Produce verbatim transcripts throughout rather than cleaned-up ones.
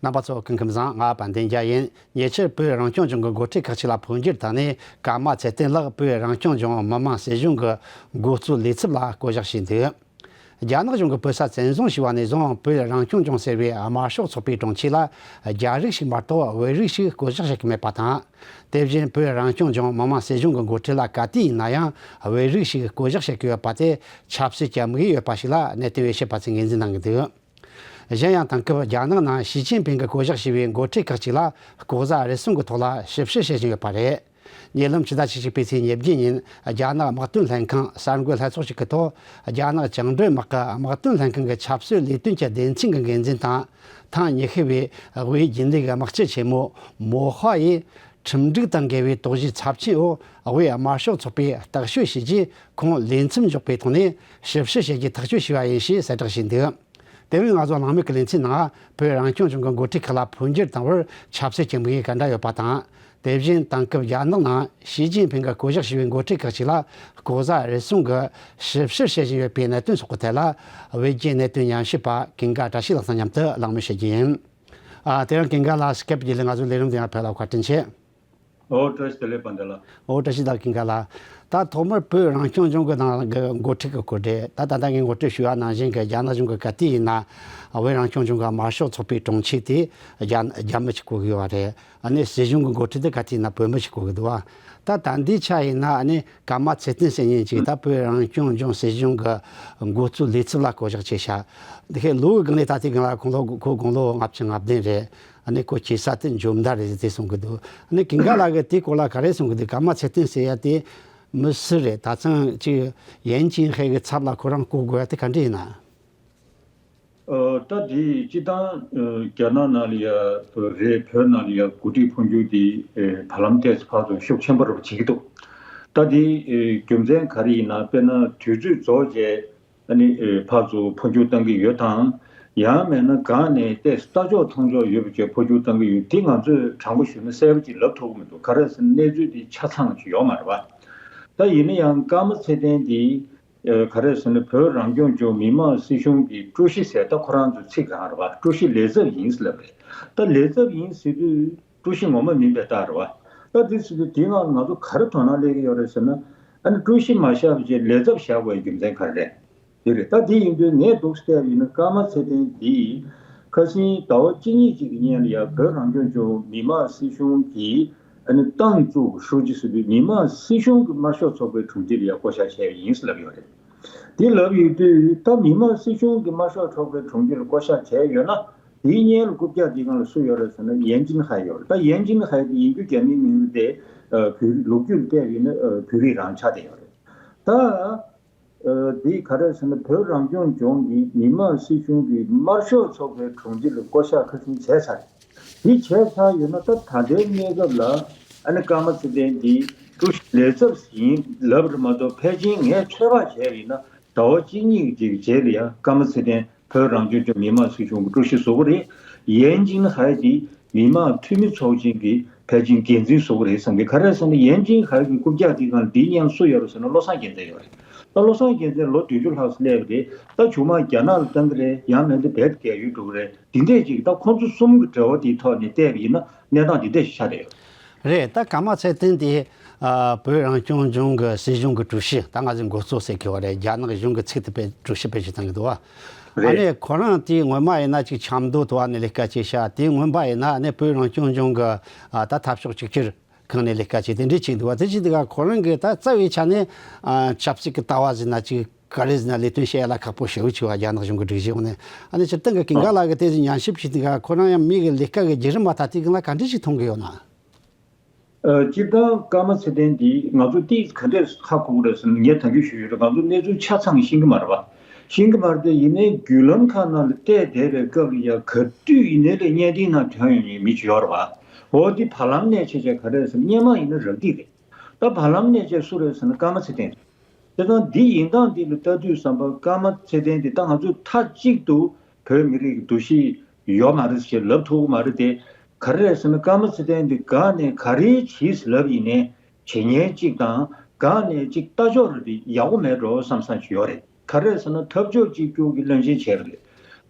རྣམ་པ་ཚོ་སྐུ་ཁམས་བཟང་། ང་དཔལ་ལྡན་རྒྱལ་ཡིན། ཉེ་ཆར་བོད་རང་སྐྱོང་ལྗོངས་ཀྱི་འགོ་ཁྲིད་ཁག་ཅིག་ལ་འཕོ་འགྱུར་བཏང་ནས། ཀརྨ་ཚེ་བརྟན་ལགས་བོད་རང་སྐྱོང་ལྗོངས་མི་དམངས་སྲིད་གཞུང་གི་འགོ་གཙོའི་ལས་ཚབ་ལ་བསྐོ་གཞག་བྱས་འདུག་རྒྱ་ནག་གཞུང་གིས་བོད་ས་བཙན་བཟུང་བྱས་པ་ནས་བཟུང་། བོད་རང་སྐྱོང་ལྗོངས་ཟེར་བའི་དམར་ཤོག་ཚོགས་པའི་དྲུང་ཆེ་ལ་རྒྱ་རིགས་ཤིག་མ་གཏོགས་བོད་རིགས་ཤིག་བསྐོ་གཞག་བྱེད་ཀྱི་མེད་པ་དང་། དེ་བཞིན་བོད་རང་སྐྱོང་ལྗོངས་མི་དམངས་སྲིད་གཞུང་གི་འགོ་ཁྲིད་ལ་ག་དུས་ཡིན་ན་ཡང་བོད་རིགས་ཤིག་བསྐོ་གཞག་བྱེད་ཀྱི་ཡོད་པ་དེ་ཆབ་སྲིད་ཀྱི་དམིགས་ཡུལ་ཡོད་པ་ཞིག་ལ་གནད་དོན་དབྱེ་ཞིབ་པ་ཚོས་ངོས་འཛིན་གནང་གི་འདུག་གཞན་ཡང་། དེང་སྐབས་རྒྱ་ནག་ནང་ཞི་ཅིན་ཕིང་གིས་བསྐོ་གཞག་བྱས་པའི་འགོ་ཁྲིད་ཁག་ཅིག་ལ་ལྐོག་ཟ་རུལ་སུངས་ཀྱི་ཐོག་ལ་ཞིབ་བཤེར་བྱེད་བཞིན་ཡོད་པ་རེད། ཉེ་ལམ་ཕྱི་ཟླ་བཅུ་གཅིག་པའི་ཚེས་ཉེར་བརྒྱད་ཉིན། རྒྱ་ནག་དམག་དོན་ལྷན་ཁང་གསར་འགོད་ལྷན་ཚོགས་ཤིག་གི་ཐོག་རྒྱ་ནག་བཅིངས་འགྲོལ་དམག་གི་དམག་དོན་ལྷན་ཁང་གི་ཆབ་སྲིད་ལས་དོན་གྱི་སྡེ་ཚན་གྱི་འགན་འཛིན་དང་། ཐང་ཉི་ཤུ་བའི་དབུས་རྒྱུན་ལས་ཀྱི་དམག་སྤྱི་ཆེན་མོ་མོ་ཧྭ་ཡིས། ཁྲིམས་སྒྲིག་དང་འགལ་བའི་དོགས་གཞི་ཚབས་ཆེན་འོག་དབུས་དམར་ཤོག་ཚོགས་པས་རྟོག་དཔྱོད་བྱས་རྗེས། ཁོང་ལས་མཚམས་འཇོག་པའི་ཐོག་ནས་ཞིབ་བཤེར་བྱེད་རྒྱུའི་ཐག་གཅོད་བྱས་པ་ཡིན་ཞེས་གསལ་བསྒྲགས་བྱས་འདུག་དེ་རིང་ང་ཚོ་གླེང་མོལ་གྱི་ལེ་ཚན་ནང་། བོད་རང་སྐྱོང་ལྗོངས་ཀྱི་འགོ་ཁྲིད་ཁག་ལ་འཕོ་འགྱུར་བཏང་བར་ཆབ་སྲིད་ཀྱི་དམིགས་ཡུལ་ག་འདྲ་ཡོད་པ་དང་། དེ་བཞིན་དེང་སྐབས་རྒྱ་ནག་ནང་ཞི་ཅིན་ཕིང་གིས་བསྐོ་གཞག་བྱས་པའི་འགོ་ཁྲིད་ཁག་ཅིག་ལ་ལྐོག་ཟ་རུལ་སུངས་ཀྱི་ཞིབ་བཤེར་བྱེད་བཞིན་ཡོད་པའི་གནད་དོན་སོགས་ཀྱི་ཐད་ལ། བོད་ཀྱི་གནད་དོན་ཉམས་ཞིབ་པ་ཀུན་དགའ་བཀྲ་ཤིས་ལགས་དང་མཉམ་དུ་གླེང་མོལ་བྱེད་རྒྱུ་ཡིན། ཨ། དེ་རིང་ཀུན་དགའ་ལགས་སི་ཀེབ་བརྒྱུད་ལས་ང་ཚོའི་ལས་རིམ་འདི་ནང་ཕེབས་ལ་བཀའ་དྲིན་ཆེ། ཨོ། བཀྲ་ཤིས་བདེ་ལེགས་དཔལ་ལྡན་ལགས། ཨོ། བཀྲ་ཤིས་བདེ་ལེགས་ཀུན་དགའ་ལགས། ད་ཐོག་མར་བོད་རང་སྐྱོང་ལྗོངས་ཀྱི་ནང་གི་འགོ་ཁྲིད་ཀྱི་སྐོར་རེད། ད་ད་ལྟ་ངས་ངོ་སྤྲོད་ཞུས་པ་ནང་བཞིན་གྱི་རྒྱ་ནག་གཞུང་གིས་ག་དུས་ཡིན་ན་བོད་རང་སྐྱོང་ལྗོངས་ཀྱི་དམར་ཤོག་ཚོགས་པའི་དྲུང་ཆེ་དེ་རྒྱ་རྒྱ་མི་ཞིག་བསྐོ་གི་ཡོད་པ་རེད། ཨ་ནི་སྲིད་གཞུང་གི་འགོ་ཁྲིད་དེ་ག་དུས་ཡིན་ན་བོད་མི་ཞིག་བསྐོ་གི་འདུག་བ། ད་ད་ལྟའི་ཆ་ཡིན་ན་ཨ་ནི་ཀརྨ་ཚེ་བརྟན་ཟེར་མཁན་ཅིག་ད་བོད་རང་སྐྱོང་ལྗོངས་སྲིད་གཞུང་གི་འགོ་གཙོའི་ལས་ཚབ་ལ་བསྐོ་གཞག་བྱས་ཤག་འདི་གའི་ལོའི་སྒང་ལ་ད་ལྟའི་སྒང་ལ་ཁོང་ལོ་ཁོ་དགུང་ལོ་ལྔ་བཅུ་ང་བདུན་རེད། ཨ་ནི་ཁོ་སྐྱེས་ས་དེ་འཇོ་མདའ་རེད་ཟེར་གསུང་གི་འདུག་ཨ་ནི་ཀུན་དགའ་ལགས་ཀྱིས་དེའི་སྐོར་ལ་ག་རེ་གསུང་གི་འདུག་ཀརྨ་ཚེ་བརྟན་ཟེར་ཡ་དེ་མི་སུ་རེད། ད་ཐེངས་ཅིག་ཡན་ཅིན་ཧའེ་གི་ཚབ་ལ་ཁོ་རང་བསྐོ་དགོས་ཡ་དེ་ག་འདྲ་ཡིན་ན། ཨ། ད་དེ་སྤྱིར་བཏང་། ཨ། རྒྱ་ནག་ནང་ལ་ཡ་རེད། བོད་ནང་ལ་ཡ་འགོ་ཁྲིད་འཕོ་འགྱུར་དེ། ཨ། བར་ལམ་ཏོག་ཙམ་ཕར་ཚུར་ཤུགས་ཆེན་པོ་རུ་བྱེད་ཀྱི་འདུག་ད་དེ། ཨ། རྒྱུ་མཚན་ག་རེ་ཡིན་ན། དཔེར་ན་དུས་ཚོད་རྫོགས་རྗེས། ཨ་ནི། ཨེ། ཕར་ཚུར་འཕོ་འགྱུར་བཏང་གི་ཡོད་དང་། ཡང་མིན་ན་གང་ནས་ཏོག་ཙམ་ལྟ་ཕྱོགས་མཐུན་ཕྱོགས་ཡོད་པ་བྱས་འཕོ་འགྱུར་བཏང་གི་ཡོད། དེ་ང་ཚོས་དྲང་པོ་ཞུས་ན་གསལ་པོ་ཅིག་ལབ་ཐུབ་ཀྱི་མི་འདུག་ག་རེ་ཟེར་ན་གནས་ཚུལ་དེ་ཆ་ཚང་ཅིག་ཡོད་མ་རེད་པ། ད་ཡིན་ན་ཡང་ཀརྨ་ཚེ་བརྟན་འདི། ཨེ། ག་རེ་ཟེར་ན་བོད་རང་སྐྱོང་ལྗོངས་མི་དམངས་སྲིད་གཞུང་གི་ཀྲུའུ་ཞི་ཟེར། ད་ཁོ་རང་ཚོའི་ཚིག་གང་རེད་པ། ཀྲུའུ་ཞི་ལས་ཚབ་ཡིན་ལབ་རེད། ད་ལས་ཚབ་ཡིན་ཟེར་དུས། ཀྲུའུ་ཞི་ངོ་མ་མིན་པའི་རྟགས་རེད་པ། ད་དེ་ཟེར་དུས་དེའི་ནང་ང་ཚོ་ག་རེ་དོ་སྣང་སླེབས་ཀྱི་ཡོད་རེད་ཟེར་ན། ཨ་ནི་ཀྲུའུ་ཞི་མ་བཞག་པ་བྱས་ལས་ཚབ་བཞག་དགོས་པའི་རྒྱུ་མཚན་ག་རེ་རེད། དེ་རེད། ད་དེ་ཡིན་དུས་ངས་འདུག་སེ་བལྟས་པ་ཡིན་ན་ཀརྨ་ཚེ་བརྟན་འདི་ཁ་སང་ཟླ་བ་གཅིག་གཉིས་ཅིག་གི་སྔོན་ལ་ཡ་བོད་རང་སྐྱོང་ལྗོངས་མི་དམངས་སྲིད་གཞུང་གི། ཨ་ནི་ཏང་ཙུའུ་ཧྲུའུ་ཅི་ཟེར་དུས་མི་དམངས་སྲིད་གཞུང་གི་དམར་ཤོག་ཚོགས་པའི་དྲུང་ཆེ་ལ་ཡ་བསྐོ་བཞག་བྱས་པ་ཡིན་ཟེར་ལབ་ཡོད་རེད། དེ་ལབ་ཡོད་དུས་ད་མི་དམངས་སྲིད་གཞུང་གི་དམར་ཤོག་ཚོགས་པའི་དྲུང་ཆེ་ལ་བསྐོ་བཞག་བྱས་ཡོད་ན། དེའི་སྔོན་ལ་རྐུབ་བཀྱག་དེའི་སྒང་ལ་སུ་ཡོད་རེད་ཟེར་ན་ཡན་ཅིན་ཧའེ་ཡོད་རེད། ད་ཡན་ཅིན་ཧའེ་དེ་ཡིན་རྒྱུ་རྒྱ་མིའི་མིང་རེད་དེ། ཨ། བོད་རིགས་ལོ་རྒྱུས་ལ་བལྟས་པ་ཡིན་ན། ཨ། བོད་རིགས་རང་ཆགས་བསྡད་ཡོད་རེད། ད། ཨ། དེ་ག་རེ་ཟེར་ན་བོད་རང་སྐྱོང་ལྗོངས་ཀྱི་མི་དམངས་སྲིད་གཞུང་གི་དམར་ཤོག་ཚོགས་པའི་དྲུང་ཆེ་ལ་བསྐོ་བཞག་ཁ་སང་བྱས་ཚར་རེད། དེ་བྱས་ཚར་ཡོད་ན་ད་ད་ལྟའི་གནས་སྐབས་ལ། ཨ་ནི་ཀརྨ་ཚེ་བརྟན་འདི་ཀྲུའུ་ཞི་ལས་ཚབ་ཡིན་ལབ་རེད་མ་གཏོགས། ཕལ་ཆེར་ངས་ཚོད་དཔག་བྱས་པ་ཡིན་ན་ཟླ་བ་གཅིག་གཉིས་ཀྱི་རྗེས་ལ་ཡ་ཀརྨ་ཚེ་བརྟན་བོད་རང་སྐྱོང་ལྗོངས་མི་དམངས་སྲིད་གཞུང་གི་ཀྲུའུ་ཞི་བཟོ་གི་རེད། ཡན་ཅིན་ཧའེ་འདི་མི་དམངས་འཐུས་མི་ཚོགས་ཆེན་གྱི་ཕལ་ཆེར་འགན་འཛིན་བཟོ་གི་རེད་བསམ་གི། ག་རེ་ཟེར་ན་ཡན་ཅིན་ཧའེ་གི་རྐུབ་བཀྱག་དེའི་སྒང་ལ་དེའི་སྔོན་སུ་ཡོད་རེད་ཟེར་ན་བློ་བཟང་རྒྱལ་མཚན་ཡོད་རེད། ད་བློ་བཟང་རྒྱལ་མཚན་ལོ་བདུན་ཅུ་ལྷག་ཙམ་སླེབས་པ་རེད། ད་བྱུང་མ་རྒྱ་ནག་ལ་བཏང་གི་རེད། ཡང་མིན་ད་བལ་དུ་རྒས་ཡོལ་འགྲོ་གི་རེད། འདི་འདྲས་ཅིག་ད་ཁོང་ཚོ་གསུམ་གྱི་འབྲེལ་བ་དེའི་ཐོག་ནས་བལྟས་པ་ཡིན་ན་གནས་སྟངས་འདི་འདྲས་ཤིག་ཆགས་བསྡད་ཡོད། རེད། ད་ཀརྨ་ཚེ་བརྟན་དེ། ཨ། བོད་རང་སྐྱོང་ལྗོངས་ཀྱི་སྲིད་གཞུང་གི་ཀྲུའུ་ཞི། ད་ང་ཚོས་འགོ་གཙོ་ཟེར་གི་བ་རེད། རྒྱ་ནག་གཞུང་གི་ཚིག་དེ་དཔེ་ཀྲུའུ་ཞི་དཔེ་ཞིག་བཏང་གི་འདུག་བ། ཨ་རེད། ནི་ཁོ་རང་དེ་སྔོན་མ་ཡིན་ན་ཅིག་ཆབ་མདོ་དུ་བ་ནས་ལས་ཀ་བྱས་ཤག་དེ་སྔོན་མ་ཡིན་ན་ཨ་ནི་བོད་རང་སྐྱོང་ལྗོངས་ཀྱི། ཨ། ད་འཐབ་ཕྱོགས་གཅིག་གྱུར་ཁང་ནས་ལས་ཀ་བྱས་དེ་འདྲས་བྱས་འདུག་བ། དེ་བྱས་འདུག་ག་ཁོ་རང་གི་ད་རྩ་བའི་ཆ་ནས། ཨ། ཆབ་སྲིད་ཀྱི་ལྟ་བ་ཟེར་ན་ཅིག་ག་རེ་ཟེར་ན་ལས་དོན་བྱེད་ཡ་ལ་ཁག་པོ་ཞེ་པོ་ཅིག་བ། རྒྱ་ནག་གཞུང་གི་སྒྲིག་གཞི་འོག་ནས། ཨ་ནི་སྤྱིར་བཏང་གི་ཀུན་དགའ་ལགས་ཀྱིས་དེ་ཚོ་ཉམས་ཞིབ་བྱས་འདུག་ག་ཁོ་རང་ཡང་མི་གི་ལས་ཀ་གི་བརྒྱུད་རིམ་མ་ཐག་དེའི་སྒང་ལ་ག་འདྲ་ཞིག་མཐོང་གི་ཡོད་ན། ཨ། སྤྱིར་བཏང་ཀརྨ་ཚེ་བརྟན་འདི་ང་ཚོ་ཏིས་ག་འདྲས་ཧ་གོ་གི་རེད་ཟེར་ན། ངས་ད་གིན་ཞུས་ཡོད་རེད། ང་ཚོ་གནས་ཚུལ་ཆ་ཚང་ཤེས་ཀྱི་མ་རེད་པ། ཤེས་ཀྱི་མ་རེད་དེ། ཡིན་ནའི་བརྒྱུད་ལམ་ཁག་ནང་ལ་བལྟས་བསྡད་པའི་སྐབས་ལ་ཡ་ག་དུས་ཡིན་ནའི་ལས་བརྙན་འཕྲིན་ནང་ཐོན་ཡོང་མཁན་མི་ཅིག་ཡོད་རེད་པ། འོ་དེ་བར་ལམ་ནས་བྱས་བྱས་ག་རེ་རེད་ཟེར་ན་སྔོན་མ་ཡིན་ན་རག་སྡིས་རེད། ད་བར་ལམ་ནས་བྱས་སུ་རེད་ཟེར་ན་ཀརྨ་ཚེ་བརྟན་རེད། དེ་དང་འདི་ཡིན་སྟངས་འདི་ལ་ལྟ་དུས་ཙམ་པ་ཀརྨ་ཚེ་བརྟན་འདི་ད་ང་ཚོས་མཐའ་གཅིག་ཏུ་བོད་མི་རིགས་ཀྱི་འདུ་ཤེས་ཡོད་མ་རེད་ཅེས་ལབ་ཐུབ་ཀྱི་མ་རེད་དེ། ག་རེ་རེད་ཟེར་ན་ཀརྨ་ཚེ་བརྟན་འདི་ག་ནས་ག་རེ་བྱས་ལབ་ཡིན་ནའི་བྱེད་མཁན་གཅིག་དང་། ག་ནས་གཅིག་ལྟ་ཕྱོགས་རེ་རེ་ཡག་པོ་མེད་འགྲོ་བསམ་བསམ་ཞིག་ཡོད་རེད། ག་རེ་རེད་ཟེར་ན་འཐབ་ཕྱོགས་གཅིག་གྱུར་གྱི་བློན་ཆེན་བྱས་པ་རེད།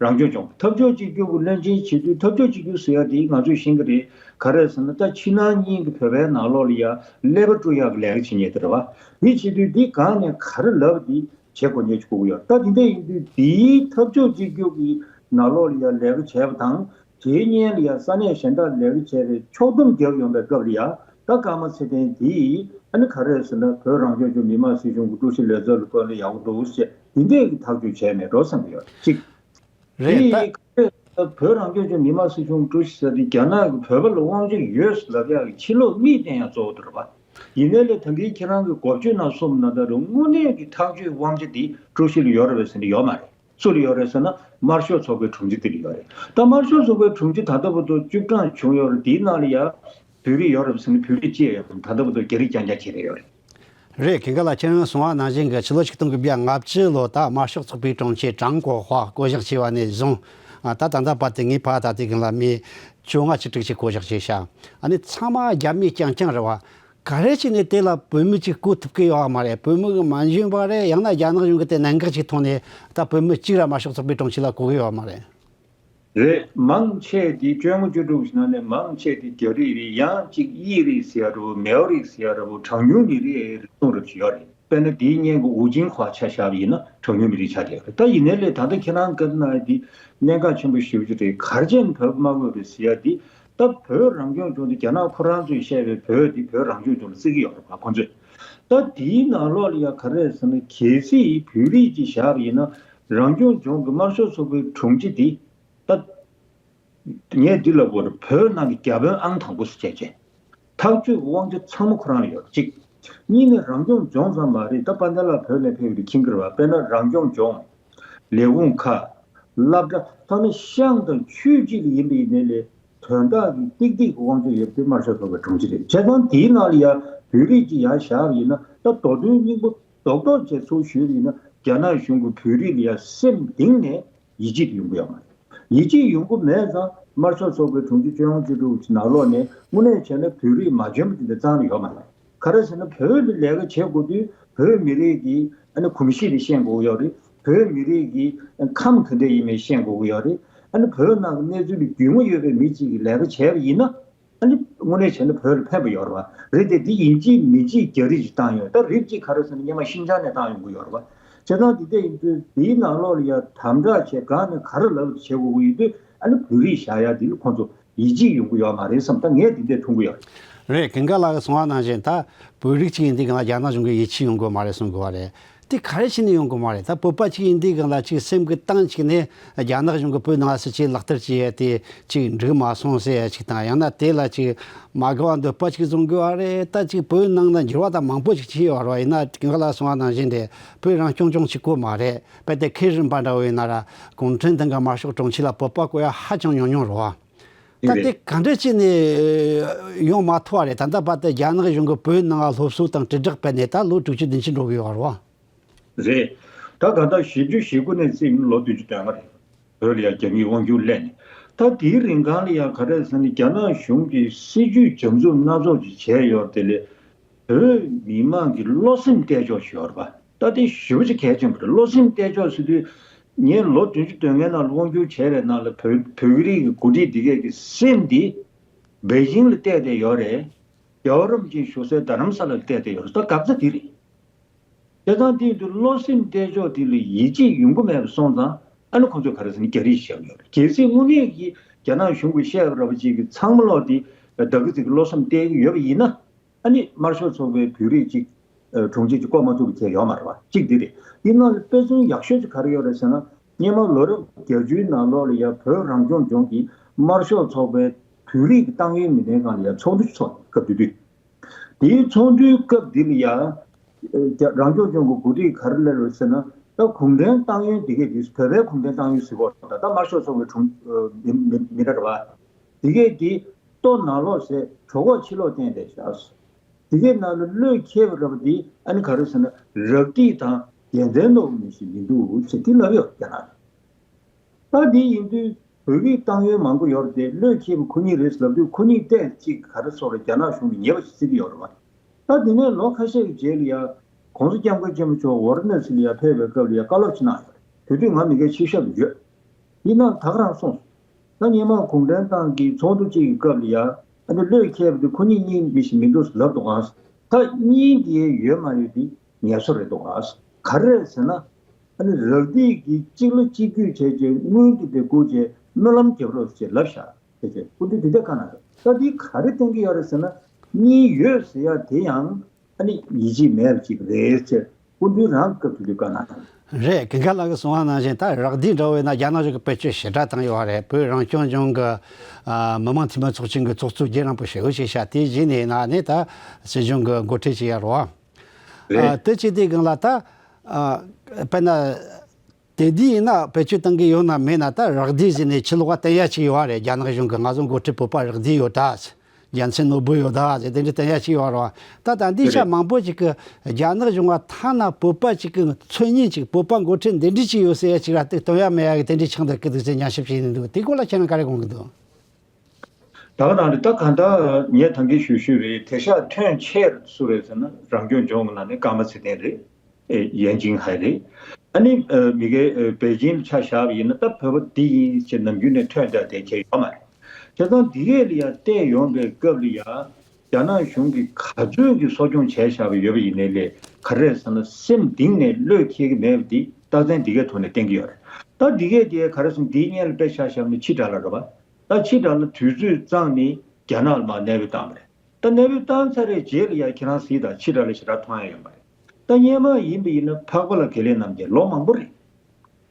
རང་སྐྱོང་ལྗོངས་འཐབ་ཕྱོགས་གཅིག་གྱུར་གྱི་བློན་ཆེན་བྱེད་དུས། འཐབ་ཕྱོགས་གཅིག་གྱུར་ཟེར་ཡ་དེ་ང་ཚོས་ཤེས་ཀྱི་རེད། ག་རེ་ཟེར་ན། ད་ཕྱི་ནང་གཉིས་ཀྱི་བོད་པའི་ནང་ལོགས་ལ་ཡ་ཀླད་པ་བཀྲུ་ཡག་གི་ལས་ཀ་བྱེད་མཁན་དེ་རེད་བ། དེ་བྱེད་དུས་འདི་སྒང་ནས་ག་རེ་ལབ་དེ་བྱེད་དགོས་ཉེན་ཅིག་དགོས་ཀྱི་ཡོད། ད་དེ་འདྲ་ཡིན་དུས་འདིའི་འཐབ་ཕྱོགས་གཅིག་གྱུར་གྱི་ནང་ལོགས་ལ་ཡ་ལས་ཀ་བྱས་པ་དང་། དེའི་སྔོན་ལ་ཡ་ས་གནས་གཞན་དག་ལས་ཀ་བྱས་པའི་ཕྱོགས་བསྡོམས་བརྒྱབ་ཡོང་བའི་སྐབས་ལ་ཡ། ད་ཀརྨ་ཚེ་བརྟན་འདིས་ཨ་ནི་ག་རེ་ཟེར་ན། བོད་རང་སྐྱོང་ལྗོངས་མི་དམངས་སྲིད་གཞུང་གི་ཀྲུའུ་ཞི་ལས་ཚབ་ལ་བསྐོས་ན་ཡག་པོ་འདུག་ཟེར། དེ་འདྲས་ཀྱི་ཐག་གཅོད་བྱས་མེད་འགྲོ་བསམ་གྱི་ཡོད། གཅིག་རེད། ད་དེ་བོད་རང་སྐྱོང་ལྗོངས་མི་དམངས་སྲིད་གཞུང་ཀྲུའུ་ཞི་ཟེར་དེ་རྒྱ་ནག་གིས་བོད་པ་ལ་དབང་ཆ་ཡོད་ལབ་ཡག་གི་ཕྱི་ལོགས་མིག་བསྟན་ཡག་གཙོ་བོ་དེ་རེད་པ། ཡིན་ནའི་ལས་ད་གིན་ཁྱེད་རང་གིས་འགོ་བརྗོད་ནང་གསུངས་ན་ད་རུང་དངོས་གནས་ཀྱི་ཐག་གཅོད་དབང་ཆ་དེ་ཀྲུའུ་ཞི་ལ་ཡོད་རེད་པས་ཟེར་ན་ཡོད་མ་རེད། སུ་ལ་ཡོད་རེད་ཟེར་ན། དམར་ཤོག་ཚོགས་པའི་དྲུང་ཆེ་དེ་ལ་ཡོད་རེད། ད་དམར་ཤོག་ཚོགས་པའི་དྲུང་ཆེ་ད་ལྟ་བར་དུ་བཅུ་གྲངས་བྱུང་ཡོད་རེད། དེའི་ནང་ལ་ཡ་བོད་རིགས་ཡོད་རེད་པས་ཟེར་ན་བོད་རིགས་གཅིག་ཡང་ཡོད་མ་རེད། ད་ལྟ་བར་དུ་རྒྱ་རིགས་རྐྱང་རྐྱང་ཅིག་རེད་ཡོད་རེད། རེད། ཁྱེད་ཀ་ལ་ཁྱེད་རང་གསུངས་པ་ནང་བཞིན་གྱི་ཕྱི་ལོ་ཆིག་སྟོང་དགུ་བརྒྱ་ལྔ་བཅུ་ལོ་ད་དམར་ཤོག་ཚོགས་པའི་དྲུང་ཆེ་ཀྲང་གོ་ཧྭ་བསྐོ་གཞག་བྱས་པ་ནས་བཟུང་། ཨ། ད་ད་ལྟ་བར་དུ་ངས་ཕར་ད་ལྟའི་སྒང་ལ་མི་བཅོ་ལྔ་ཅིག་ཅིག་བསྐོ་གཞག་བྱས་ཤག་ཨ་ནི་ཚང་མ་རྒྱ་མི་རྐྱང་རྐྱང་རེད་བ། ག་རེ་བྱས་ནས་དེ་ལ་བོད་མི་གཅིག་བསྐོ་ཐུབ་ཀྱི་ཡོད་མ་རེད། བོད་མི་གི་མ་འཇོན་པ་རེད། ཡང་ན་རྒྱ་ནག་གཞུང་གི་དེ་གནད་འགག་ཅིག་མཐོང་ནས་ད་བོད་མི་གཅིག་ར་དམར་ཤོག་ཚོགས་པའི་དྲུང་ཆེ་ལ་བསྐོ་གི་ཡོད་མ་རེད། རེད། མང་ཆེ་དེ་བཅོ་ལྔ་བཅུ་དྲུག་ཞིག་ནང་ནས་མང་ཆེ་དེ་རྒྱ་རིགས་རེད། ཡང་གཅིག་དབྱིས་རིགས་ཟེར་ཡ་འདྲ་བོ། མེའོ་རིགས་ཟེར་ཡ་འདྲ་བོ། གྲངས་ཉུང་མི་རིགས་རེ་ཟུང་རབ་ཞིག་ཡོད་རེད། དཔེར་ན་དེའི་སྔོན་གྱི་ཝུ་ཅིན་ཧྭ་ཆ་བཞག་པ་ཡིན་ན་གྲངས་ཉུང་མི་རིགས་ཆགས་བསྡད་ཡོད་རེད། ད་ཡིན་ནའི་ལས་ད་ལྟ་ཁྱེད་རང་བཀའ་གནང་ཡ་དེ་གནད་འགག་ཆེན་པོ་ཞེ་པོ་ཅིག་རེད། ག་རེ་བྱས་ནས་བོད་པ་མ་དགོས་རེད་ཟེར་ཡ་དེ། ད་བོད་རང་སྐྱོང་ལྗོངས་དེ་རྒྱ་ནག་ཁོ་རང་ཚོས་བཤད་པའི་བོད་དེ་བོད་རང་སྐྱོང་ལྗོངས་ལ་བརྩི་གི་ཡོད་རེད་པ་ཁོང་ཚོས། ད་དེའི་ནང་ལོགས་ལ་ཡ་ག་རེ་ཟེར་ན། གལ་སྲིད་བོད་རིགས་ཅིག་བཞག་པ་ཡིན་ན། རང་སྐྱོང་ལྗོངས་ཀྱི་དམར་ཤོག་ཚོགས་པའི་དྲུང་ཆེ་དེ། ད་ངས་འདི་ལབ་དགོས་རེད། བོད་ནང་གི་བརྒྱ་དཔོན་ཨང་དང་པོ་ཟེར་བྱས་བྱས། ཐག་གཅོད་ཀྱི་དབང་ཆ་ཚང་མ་ཁོ་རང་ལ་ཡོད་རེད། གཅིག་གཉིས་ནས་རང་སྐྱོང་ལྗོངས་ཙམ་མ་རེད། ད་དཔལ་ལྡན་ལགས་བོད་ནས་ཕེབས་པའི་མཁྱེན་གྱི་རེད་པ། དཔེར་ན་རང་སྐྱོང་ལྗོངས། ལས་ཁུངས་ཁག་སློབ་གྲྭ། ཐ་ན་ཤང་དང་ཆོས་གཅིག་ལ་ཡིན་པ་ཡིན་ནའི་ལས་དོན་དག་གི་ཏིག་ཏིག་གི་དབང་ཆ་ཡོད་པ་དེ་དམར་ཤོག་ཚོགས་པའི་དྲུང་ཆེ་རེད། བྱས་ཙང་དེའི་ནང་ལ་ཡ་བོད་རིགས་ཀྱི་ཡ་བཞག་པ་ཡིན་ན། ད་མདོ་དོན་སྙིང་པོ་རྡོག་རྡོག་བྱས་ཚུར་ཞུས་པ་ཡིན་ན། རྒྱ་ནག་གཞུང་གིས་བོད་རིགས་ལ་ཡ་སེམས་གཏིང་ནས་ཡིད་ཆེས་ཡོང་གི་ཡོད་མ་རེད། ཡིད་ཆེས་ཡོང་གི་མེད་ཙང་དམར་ཤོག་ཚོགས་པའི་དྲུང་ཆེ་བཅོ་ལྔ་བཅུ་དྲུག་གི་ནང་ལོགས་ནས་དངོས་གནས་བྱས་ན་བོད་རིགས་མ་འཇོན་པ་དེ་འདྲ་རྩ་ནས་ཡོད་མ་རེད། ག་རེ་ཟེར་ན། བོད་ལ་ལས་ཀ་བྱེད་དགོས་དུས་བོད་མི་རིགས་ཀྱི་ཨ་ནི་གོམས་གཤིས་དེ་ཤེས་དགོས་ཀྱི་ཡོད་རེད། བོད་མི་རིགས་ཀྱི་ཁམས་ག་འདྲ་ཡིན་མིན་ཤེས་དགོས་ཀྱི་ཡོད་རེད། ཨ་ནི་བོད་ནང་གི་གནས་ཚུལ་ལ་རྒྱུས་མངའ་ཡོད་པའི་མི་གཅིག་གིས་ལས་ཀ་བྱས་པ་ཡིན་ན། ཨ་ནི་དངོས་གནས་བྱས་ན་བོད་ལ་ཕན་པ་ཡོད་རེད་པ། རེད་དེ། འདི་ཡིན་གཅིག་མིན་གཅིག་རྒྱ་རིགས་ཀྱིས་བཏང་ཡོད། ད་རིགས་གཅིག་ག་རེ་ཟེར་ན། སྔོན་མ་ཤིན་ཅང་ནས་བཏང་ཡོང་གི་ཡོད་རེད་པ། བྱས་ཙང་འདི་འདྲ་ཡིན་དུས་འདིའི་ནང་ལོགས་ལ་ཡ་དམ་དྲག་བྱས་སྒང་ནས་ག་རེ་ལབ་བྱེད་དགོས་ཀྱི་ཡོད་དུས། ཨ་ནི་བོད་རིགས་བཞག་ཡ་འདི་ལ་ཁོང་ཚོ་ཡིད་ཆེས་ཡོང་གི་ཡོད་མ་རེད་བསམ། ད་ངས་འདི་འདྲ་མཐོང་གི་ཡོད། རེད། ཀུན་དགའ་ལགས་ཀྱིས་གསུངས་པ་ནང་བཞིན་ད་བོད་རིགས་གཅིག་ཡིན་དུས་སྒང་ལ་རྒྱ་ནག་གཞུང་གིས་ཡིད་ཆེས་ཡོང་གི་ཡོད་མ་རེད་གསུང་གི་ཡོད་རེད། དེ་ག་རེ་བྱས་ནས་ཡོང་གི་ཡོད་མ་རེད། ད་བོད་པ་གཅིག་ཡིན་དུས་སྒང་ལ་གཅིག་སེམས་ཀྱི་གཏིང་གཅིག་ནས་རྒྱ་ནག་གཞུང་གིས་བོད་ནང་ལ་སྲིད་ཇུས་ལག་བསྟར་བྱས་ཡ་དེ་གཅིག་འགྲིག་མ་སོང་ཟེར་ཡ་གཅིག་དང་། ཡང་ན་དེ་ལ་གཅིག་མ་དགའ་བ་འདོད་པ་གཅིག་བཟུང་གི་ཡོད་རེད། ད་གཅིག་བོད་ནང་ན་འགྱུར་བ་ད་མང་པོ་ཞིག་ཕྱིན་ཡོད་རེད་པ། ཡིན་ན་ཀུན་དགའ་ལགས་གསུངས་པ་ནང་བཞིན་རེད། བོད་རང་སྐྱོང་ལྗོངས་གཅིག་པོ་མ་རེད། དཔེ་དེ་ཁེ་རིམ་པ་འདྲ་བོ་ཡིན་ན་ར། གུང་ཁྲན་ཏང་གི་དམར་ཤོག་དྲུང་ཆེ་ལ་བོད་པ་བསྐོ་ཡ་ཧ་ཅང་ཉུང་ཉུང་རེད་པ། ད་དེ་ག་འདྲ་བྱས་ནས་ཡོང་མ་ཐུབ་པ་རེད། ད་ལྟ་བར་དུ་རྒྱ་ནག་གཞུང་གིས་བོད་ནང་ལ་སློབ་གསོ་དང་དྲིལ་བསྒྲགས་སྤེལ་ནས་ད་ལོ་དྲུག་ཅུ་བདུན་ཅུ་འགྲོ་གི་ཡོད་རེད་པ། རེད། ད་ག་ད་བཞི་བཅུ་ཞེ་དགུ་ནས་བརྩིས་ན་ལོ་བདུན་ཅུ་དོན་ལྔ་རེད། བོད་ལ་ཡང་རྒྱ་མིའི་དབང་སྒྱུར་སླེབས་ནས། ད་དེའི་རིང་གང་ལ་ཡང་ག་རེ་ཟེར་ན། རྒྱ་ནག་གཞུང་གིས་སྲིད་ཇུས་འཇམ་འཛུམ་སྣ་ཚོགས་ཅིག་བྱས་ཡོད་དེ་ལས། བོད་མི་མང་གི་བློ་སེམས་གཏད་ཕྱོགས་ཤིག་ཡོད་རེད་པ། ད་དེ་ཞེ་པོ་ཅིག་གལ་ཆེན་པོ་རེད། བློ་སེམས་གཏད་ཕྱོགས་ཟེར་དུས། ངས་ལོ་བདུན་ཅུ་དོན་ལྔའི་ནང་ལ་དབང་སྒྱུར་བྱས་པའི་ནང་ལ་བོད་བོད་རིགས་ཀྱི་འགོ་ཁྲིད་འདི་གས་ཀྱི་སེམས་འདི་པེ་ཅིང་ལ་གཏད་བསྡད་ཡོད་རེད། རྒྱལ་བ་རིན་པོ་ཆེ་བཞུགས་སའི་རྡ་རམ་ས་ལ་ལ་གཏད་བསྡད་ཡོད་རེད། ད་འགག་རྩ་འདི་རེད། བྱས་ཙང་དེ་ཡིན་དུས་བློ་སེམས་གཏད་ཕྱོགས་དེ་ལ་ཡིད་ཆེས་ཡོང་གི་མེད་པ་སོང་ཙང་། ཨ་ནི་ཁོང་ཚོས་ག་རེ་ཟེར་ན་རྒྱ་རིགས་བཤད་ཡོད་རེད། གལ་སྲིད་དངོས་གནས་ཀྱི་རྒྱ་ནག་གཞུང་གིས་བཤད་པ་འདྲ་པོ་ཅིག་གི་ཚང་མ་ལོག་དེ་བདག་གི་ཚིག་གི་བློ་སེམས་གཏད་ཀྱི་ཡོད་པ་ཡིན་ན། ཨ་ནི་དམར་ཤོག་ཚོགས་པའི་བོད་རིགས་ཅིག་ཨ་དྲུང་ཆེ་ཅིག་བསྐོ་མ་ཐུབ་པའི་ཁེ་ཡོད་མ་རེད་པ། གཅིག་འདི་རེད། འདི་ནང་ལ་དཔེ་མཚོན་ཡག་ཤོས་ཅིག་ག་རེ་ཡོད་རེད་ཟེར་ན། སྔོན་མ་ལོ་རབས་བརྒྱད་ཅུའི་ནང་ལོགས་ལ་ཡ་བོད་རང་སྐྱོང་ལྗོངས་ཀྱི་དམར་ཤོག་ཚོགས་པའི་བོད་རིགས་ཀྱི་ཏང་ཡོན་མི་སྣའི་སྒང་ལ་ཡ་ཚོགས་འདུ་ཚོགས་སྐབས་དེ་དུས། དེའི་ཚོགས་འདུའི་སྐབས་འདི་ལ་ཡ། ཨེ། རྒྱ་རང་སྐྱོང་ལྗོངས་ཀྱི་འགོ་ཁྲིད་ག་རེ་སླེབས་རེད་ཟེར་ན། ད་གུང་ཁྲན་ཏང་ཡོན་འདི་གས་འདི་བོད་པའི་གུང་ཁྲན་ཏང་ཡོན་ཟེར་གོ་ད་ལྟ་དམར་ཤོག་ཚོགས་པའི་དྲུང་ཨ་མི་མི་མི་འདྲ་བ། འདི་གས་འདི་ལྟོ་ནང་ལོགས་ཟེར་གྲོད་ཁོག་ཕྱི་ལོགས་བསྟན་བསྡད་བཞག་འདི་གས་ནང་ལ་བློས་འཁེལ་བ་ར་བ་འདི་ཨ་ནི་ག་རེ་ཟེར་ན། རག་སྒྲིག་དང་དགེ་མཚན་ནོར་བུ་མི་ཞིག་མི་འདུག་ཟེར་དེ་ལབ་ཡོད་རྒྱ་ནག་ལ། ད་འདི་ཡིན་དུས་བོད་རིགས་ཏང་ཡོན་མང་པོ་ཡོད་རེད་དེ། བློས་འཁེལ་བ་ཁོ་གཉིས་རེད་ལབ་དུས། ཁོ་གཉིས་ཏོག་ཙམ་ག་རེ་ཟེར་རེད། རྒྱ་ནག་གཞུང་གིས་ཉེས་པ་ཞིག་བརྩི་གི་ཡོད་རེད་པ། ད་དེ་ནས་ལོ་ཁ་ཤས་ཀྱི་རྗེས་ལ་ཡ། ༸གོང་ས་༸སྐྱབས་མགོན་ཆེན་པོ་མཆོག་ཝཱ་ར་ཎ་སི་ལ་ཡ་ཕེབས་པའི་སྐབས་ལ་ཡ་བཀའ་སློབ་ཅིག་གནང་ཡོད་རེད། དེ་དུས་ང་མི་སྒེར་ཆེད་ཞབས་སུ་ཡོད། ཡིན་ནའང་ད་ག་རང་གསུངས་སོང་། ད་སྔོན་མ་གུང་ཁྲན་ཏང་གི་ཚོགས་འདུ་གཅིག་གི་སྐབས་ལ་ཡ་ཨ་ནི་བློས་འཁེལ་བ་དེ་ཁོ་གཉིས་གཉིས་མི་ཞིག་མི་འདུག་ལབ་འདུག་ག་ད་གཉིས་དེ་ཡོད་མ་ཡོད་དེ་ངལ་གསོ་རེད་འདུག་ག་ག་རེ་རེད་ཟེར་ན། ཨ་ནི་རག་སྡིས་ཀྱིས་གཅིག་ལ་གཅིག་གྱོད་བྱས་རྗེས་དངུལ་དེ་དེ་བསྐུར་རྗེས་སྨོན་ལམ་རྒྱབ་རོགས་ཞེས་ལབ་བཞག་དེ་རྗེས་སྐུ་མདུན་དེ་འདྲ་བཀའ་གནང་རེད། ད་དེ་ག་རེ་བསྟན་གྱི་ཡོད་རེད་ཟེར་ན། གཉིས་ཡོད་ཟེར་ཡ་དེ་ཡང་ཨ་ནི་ཡིད་ཆེས་མེད་པ་ཅིག་རེད་ཟེར་སྐུ་མདུན་རང་སྐབས་དེ་དུས་བཀའ་གནང་དང་། རེད། ཀུན་དགའ་ལགས་ཀྱིས་གསུངས་པ་ནང་བཞིན་ད་རག་སྡིས་འདྲ་བོ་ཡིན་ན་རྒྱ་ནག་གཞུང་གིས་བེད་སྤྱོད་ཞེ་དྲག་བཏང་ཡོད་རེད། བོད་རང་སྐྱོང་ལྗོངས་ཀྱི་ཨ་མི་དམངས་འཐུས་མི་ཚོགས་ཆེན་གྱི་ཚོགས་གཙོ་རྒྱུན་རིང་པོ་ཞེ་པོ་ཞིག་བཞག་དེའི་རྗེས་ནས་ཡིན་ན་ནི་ད་སྲིད་གཞུང་གི་འགོ་ཁྲིད་ཅིག་ཡར་རོ། ཨ་རེད། དེ་བྱས་དུས་སྒང་ལ་ད་ཨ་དཔེར་ན། དེ་དུས་ཡིན་ན་བེད་སྤྱོད་གཏང་གི་ཡོད་ན་མེད་ན་ད་རག་སྡིས་ཟེར་ནས་ཕྱི་ལོགས་ལ་བསྟན་ཡ་ཅིག་ཡོད་རེད། རྒྱ་ནག་གཞུང་གིས་ང་ཚོ་འགོ་ཁྲིད་བོད་པ་རག་སྡིས་ཡོད་ད། རྒྱལ་མཚན་ནོར་བུ་ཡོད་ད་ཟེར་དེ་འདྲ་བསྟན་ཡ་ཅིག་ཡོད་རེད། ད་ད་འདི་ཆ་རེད། མང་པོ་ཅིག་གིས་རྒྱ་ནག་གཞུང་ང་ཐ་ན་བོད་པ་ཅིག་གི་མཚན་སྙན་ཅིག་བོད་པ་འགོ་ཁྲིད་འདི་འདྲ་ཅིག་ཡོད་ཟེར་ཡ་ཅིག་ར་དེ་སྟོན་ཡ་མེད་ཡ་གི་དེ་འདྲ་ཆགས་འདུག་གི་འདུག་ཟེར་ཉམས་ཞིབ་བྱས་ནས་འདུག་དེ་སྐོར་ལ་ཁྱེད་རང་ག་རེ་དགོངས་ཀྱི་འདུག་ད་ག་ནང་རེད། ད་གང་ལྟར་ངས་ད་གིན་ཞུས་ཞུས་རེད། དེ་ཤག་ཐོན་ཆེར་སུ་རེད་ཟེར་ན་རང་སྐྱོང་ལྗོངས་ཀྱི་ནང་ནས་ཀརྨ་ཚེ་བརྟན་རེད། ཨེ་ཡན་ཅིང་ཧའེ་རེད། ཨ་ནི་ཨ་མི་གའི་ཨ་པེ་ཅིང་ཆ་བཞག་པ་ཡིན་ན་ད་བོད་པ་འདི་ཡིན་ཞེས་ནམ་རྒྱུན་ནས་ཐོན་བསྡད་དེ་ཁྱེད་ཡོད་མ་རེད། བྱས་ཙང་འདི་གས་ལ་ཡང་བལྟས་ཡོང་པའི་སྐབས་ལ་ཡང་རྒྱ་ནག་གཞུང་གིས་ག་ཚོད་ཀྱི་གསོ་སྐྱོང་བྱས་བཞག་པ་ཡོད་པ་ཡིན་ནའི་ལས་ག་རེ་རེད་ཟེར་ན་སེམས་གཏིང་ནས་བློས་འཁེལ་གྱི་མེད་པ་འདི་རྟགས་མཚན་འདི་གའི་ཐོག་ནས་བསྟན་གྱི་ཡོད་རེད། ད་འདི་གས་དེ་ག་རེ་ཟེར་ན་འདིའི་སྔོན་ལ་དཔེ་ཆ་བཞག་ན་ཕྱི་དགྲ་ལ་རེད་པ། ད་ཕྱི་དགྲ་ལ་དུས་ཚོད་བཙལ་ནས་རྒྱ་ནག་ལ་མར་གནས་སྤོས་བཏང་བ་རེད། ད་གནས་སྤོས་བཏང་ཚར་བའི་རྗེས་ལ་ཡང་ཁྱེད་རང་གཟིགས་དང་ཕྱི་དགྲ་ལ་ཞེ་དྲག་མཐོང་ཡ་ཡོད་མ་རེད། ད་སྔོན་མ་ཡིན་པ་ཡིན་ན་འཕགས་པ་ལགས་དགེ་ལེགས་རྣམ་རྒྱལ་ལོ་མང་པོ་རེད་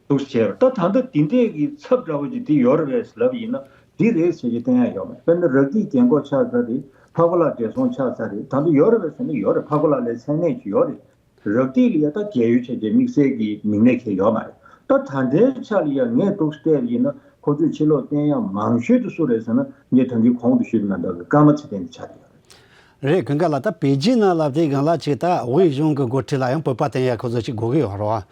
འདུག་བྱས་པ། ད་ད་ལྟ་འདི་འདྲས་ཀྱི་ཚབ་འདྲ་བོ་ཅིག་འདི་ཡོད་རེད་པས་ལབ་ཡིན་ན་འདི་རེད་ཟེར་གྱི་བསྟན་ཡ་ཡོད་མ་རེད། དཔེར་ན་རག་སྡིས་རྒན་གོག་ཆགས་ཚར་རེད། འཕགས་པ་ལགས་བགྲེས་སོང་ཆགས་ཚར་རེད། ད་ལྟ་ཡོད་རེད་པས་ཟེར་ན་ཡོད་རེད། འཕགས་པ་ལགས་ལ་མཚན་གནས་ཅིག་ཡོད་རེད། རག་སྡིས་ལ་ཡ་ད་རྒས་ཡོལ་བྱས་རྗེས་དམིགས་བསལ་གྱི་མིང་གནས་ཁེལ་ཡོད་མ་རེད། ད་ད་ལྟའི་ཆ་ལ་ཡ་ངས་འདུག་བལྟས་པ་ཡིན་ན་ཁོ་ཚོས་ཕྱི་ལོགས་བསྟན་ཡ་མང་ཤོས་དེ་སུ་རེད་ཟེར་ན་ངས་ད་གིན་གོང་དུ་ཞུས་པ་ནང་ལྟར་གྱི་ཀརྨ་ཚེ་བརྟན་དེ་ཆགས་ཀྱི་ཡོད་རེད། རེད། ཀུན་དགའ་ལགས། ད་པེ་ཅིང་ནང་ལབ་དུས་སྒང་ལ་ཅིག་ད་དབུས་གཞུང་གི་འགོ་ཁྲིད་ལ་ཡང་བོད་པ་བསྟན་ཡ་ཁོ་ཚོ་ཅིག་དགོས་ཀྱི་ཡོད་རེད་བ།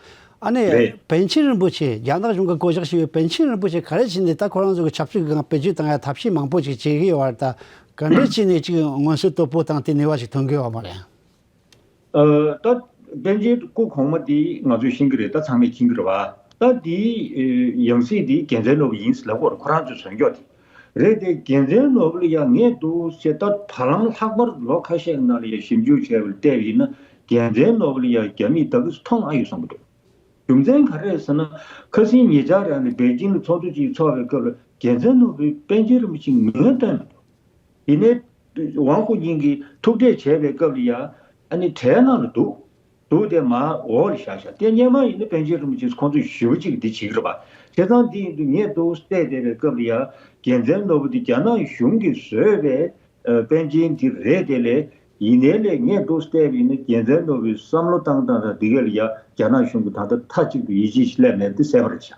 ཨ་ནི་རེད། པཎ་ཆེན་རིན་པོ་ཆེ་རྒྱ་ནག་གཞུང་གི་བསྐོ་གཞག་བྱས་པའི་པཎ་ཆེན་རིན་པོ་ཆེ་ག་རེ་བྱས་ནས་ད་ཁོ་རང་ཚོ་གི་ཆབ་སྲིད་ཀྱི་སྒང་བེད་སྤྱོད་བཏང་ཡ་ཐབས་ཤེས་མང་པོ་ཅིག་བྱེད་ཀྱི་ཡོད་རེད། ད་ག་འདྲས་བྱས་ནས་ཅིག་མངོན་གསལ་དོད་པོ་བཏང་སྟེ་ནུས་པ་ཞིག་ཐོན་གྱི་ཡོད་མ་རེད། ཨ། ད་པཎ་ཆེན་སྐུ་གོང་མ་དེ་ང་ཚོས་ཤེས་ཀྱི་རེད། ད་ཚང་མས་མཁྱེན་གྱི་རེད་བ། ད་དེའི་ཨ་ཡང་སྲིད་དེ་རྒྱལ་མཚན་ནོར་བུ་ཡིན་ལབ་ཀྱི་ཡོད་རེད། ཁོ་རང་ཚོས་བཟོས་ཀྱི་ཡོད་དེ་རེད་དེ། རྒྱལ་མཚན་ནོར་བུ་ལ་ཡང་ངས་འདུག་ཟེར་ད་བར་ལམ་ལྷག་པར་ལོ་ཁ་ཤས་ཀྱི་ནང་ལ་ཡང་ཞིབ་འཇུག་བྱས་པ་ལ་བལྟས་པ་ཡིན་ན་རྒྱལ་མཚན་ནོར་བུ་ལ་ཡང་རྒྱ་མིས་ད་གིན་མཐོང་ཨ་ཡོད་བསམ་གྱི་འདུག་རྒྱུ་མཚན་ག་རེ་རེད་ཟེར་ན། ཁ་སང་ཉེ་ཆར་རང་ནས་པེ་ཅིང་ལ་ཚོགས་འདུ་ཅིག་ཚོགས་པའི་སྐབས་ལ་རྒྱལ་མཚན་ནོར་བུས་པཎ་ཆེན་རིན་པོ་ཆེ་ངོས་བསྟན་མི་འདུག་ཡིན་ནའི་ཝང་ཧུའུ་ཉིང་གིས་ཐུག་འཕྲད་བྱས་པའི་སྐབས་ལ་ཡ་ཨ་ནི་གྲལ་ནང་ལ་འདུག་འདུག་དེ་མར་འོག་ལ་བཞག་བཞག་དེ་སྔོན་མ་ཡིན་ན་པཎ་ཆེན་རིན་པོ་ཆེས་ཁོང་ཚོས་ཞུ་བ་གཅིག་འདི་བྱེད་ཀྱི་རེད་པ། བྱས་ཙང་འདི་ཡིན་དུས་ངས་འདུག་བལྟས་བསྡད་པའི་སྐབས་ལ་ཡ་རྒྱལ་མཚན་ནོར་བུ་འདི་རྒྱ་ནག་གཞུང་གིས་བཟོས་པའི་ཨ་པཎ་ཆེན་འདི་རེད་དེ་ལས། ཡིན་ནའི་ལས་ངས་འདུག་བལྟས་པ་ཡིན་ན་རྒྱལ་མཚན་ནོར་བུས་བསམ་བློ་བཏང་སྟངས་དང་འདི་ག་ལ་ཡ་རྒྱ་ནག་གཞུང་གིས་ད་ལྟ་མཐའ་གཅིག་ཏུ་ཡིད་ཆེས་ཤིག་སླེབས་མེད་པ་དེ་གསལ་པོ་རེད་ཤག་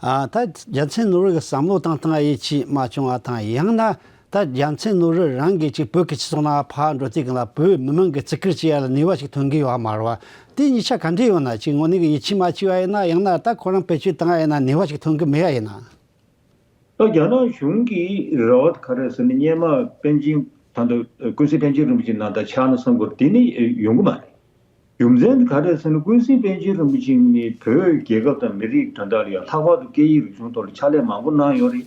ཨ། ད་རྒྱལ་མཚན་ནོར་བུ་གི་བསམ་བློ་བཏང་སྟངས་ཡིད་ཆེས་མ་བྱུང་བ་དང་། ཡང་ན་ད་རྒྱལ་མཚན་ནོར་བུ་རང་གིས་ཅིག་བོད་ཀྱི་སྤྱི་ཚོགས་ནང་ཕར་འགྲོ་དུས་སྒང་ལ་བོད་མི་མང་གིས་བརྩི་བཀུར་བྱེད་ཡ་ལ་ནུས་པ་ཞིག་ཐོན་གྱི་ཡོད་མ་རེད་བ། དེ་གཉིས་ཆ་ག་འདྲ་ཡོད་ན། ཅིག་དངོས་གནས་ཀྱི་ཡིད་ཆེས་མ་བྱས་པ་ཡིན་ན། ཡང་ན་ད་ཁོ་རང་བེད་སྤྱོད་བཏང་ཡ་ཡིན་ན་ནུས་པ་ཞིག་ཐོན་གྱི་མེད་ཡ་ཡིན་ན། ད་རྒྱ་ནག་གཞུང་གི་རེ་བ་ག་རེ་ཟེར་ན། སྔོན་མ་པཎ་ཆེན་ད་ལྟ་ཀུན་གཟིགས་པཎ་ཆེན་རིན་པོ་ཆེ་ནང་ལྟར་ཆགས་ན་བསམ་གྱི་ཡོད་རེད། དེ་ནི་ཡོང་གི་མ་རེད། རྒྱུ་མཚན་དེ་ག་རེ་ཟེར་ན། ཀུན་གཟིགས་པཎ་ཆེན་རིན་པོ་ཆེ་ནི་བོད་རྒྱལ་ཁབ་དང་མི་རིགས་དོན་དག་ལ་ཡང་ལྷག་པར་དུ་སྐད་ཡིག་རིག་གཞུང་ཐོག་ལ་ཕྱག་ལས་མང་པོ་གནང་ཡོད་རེད།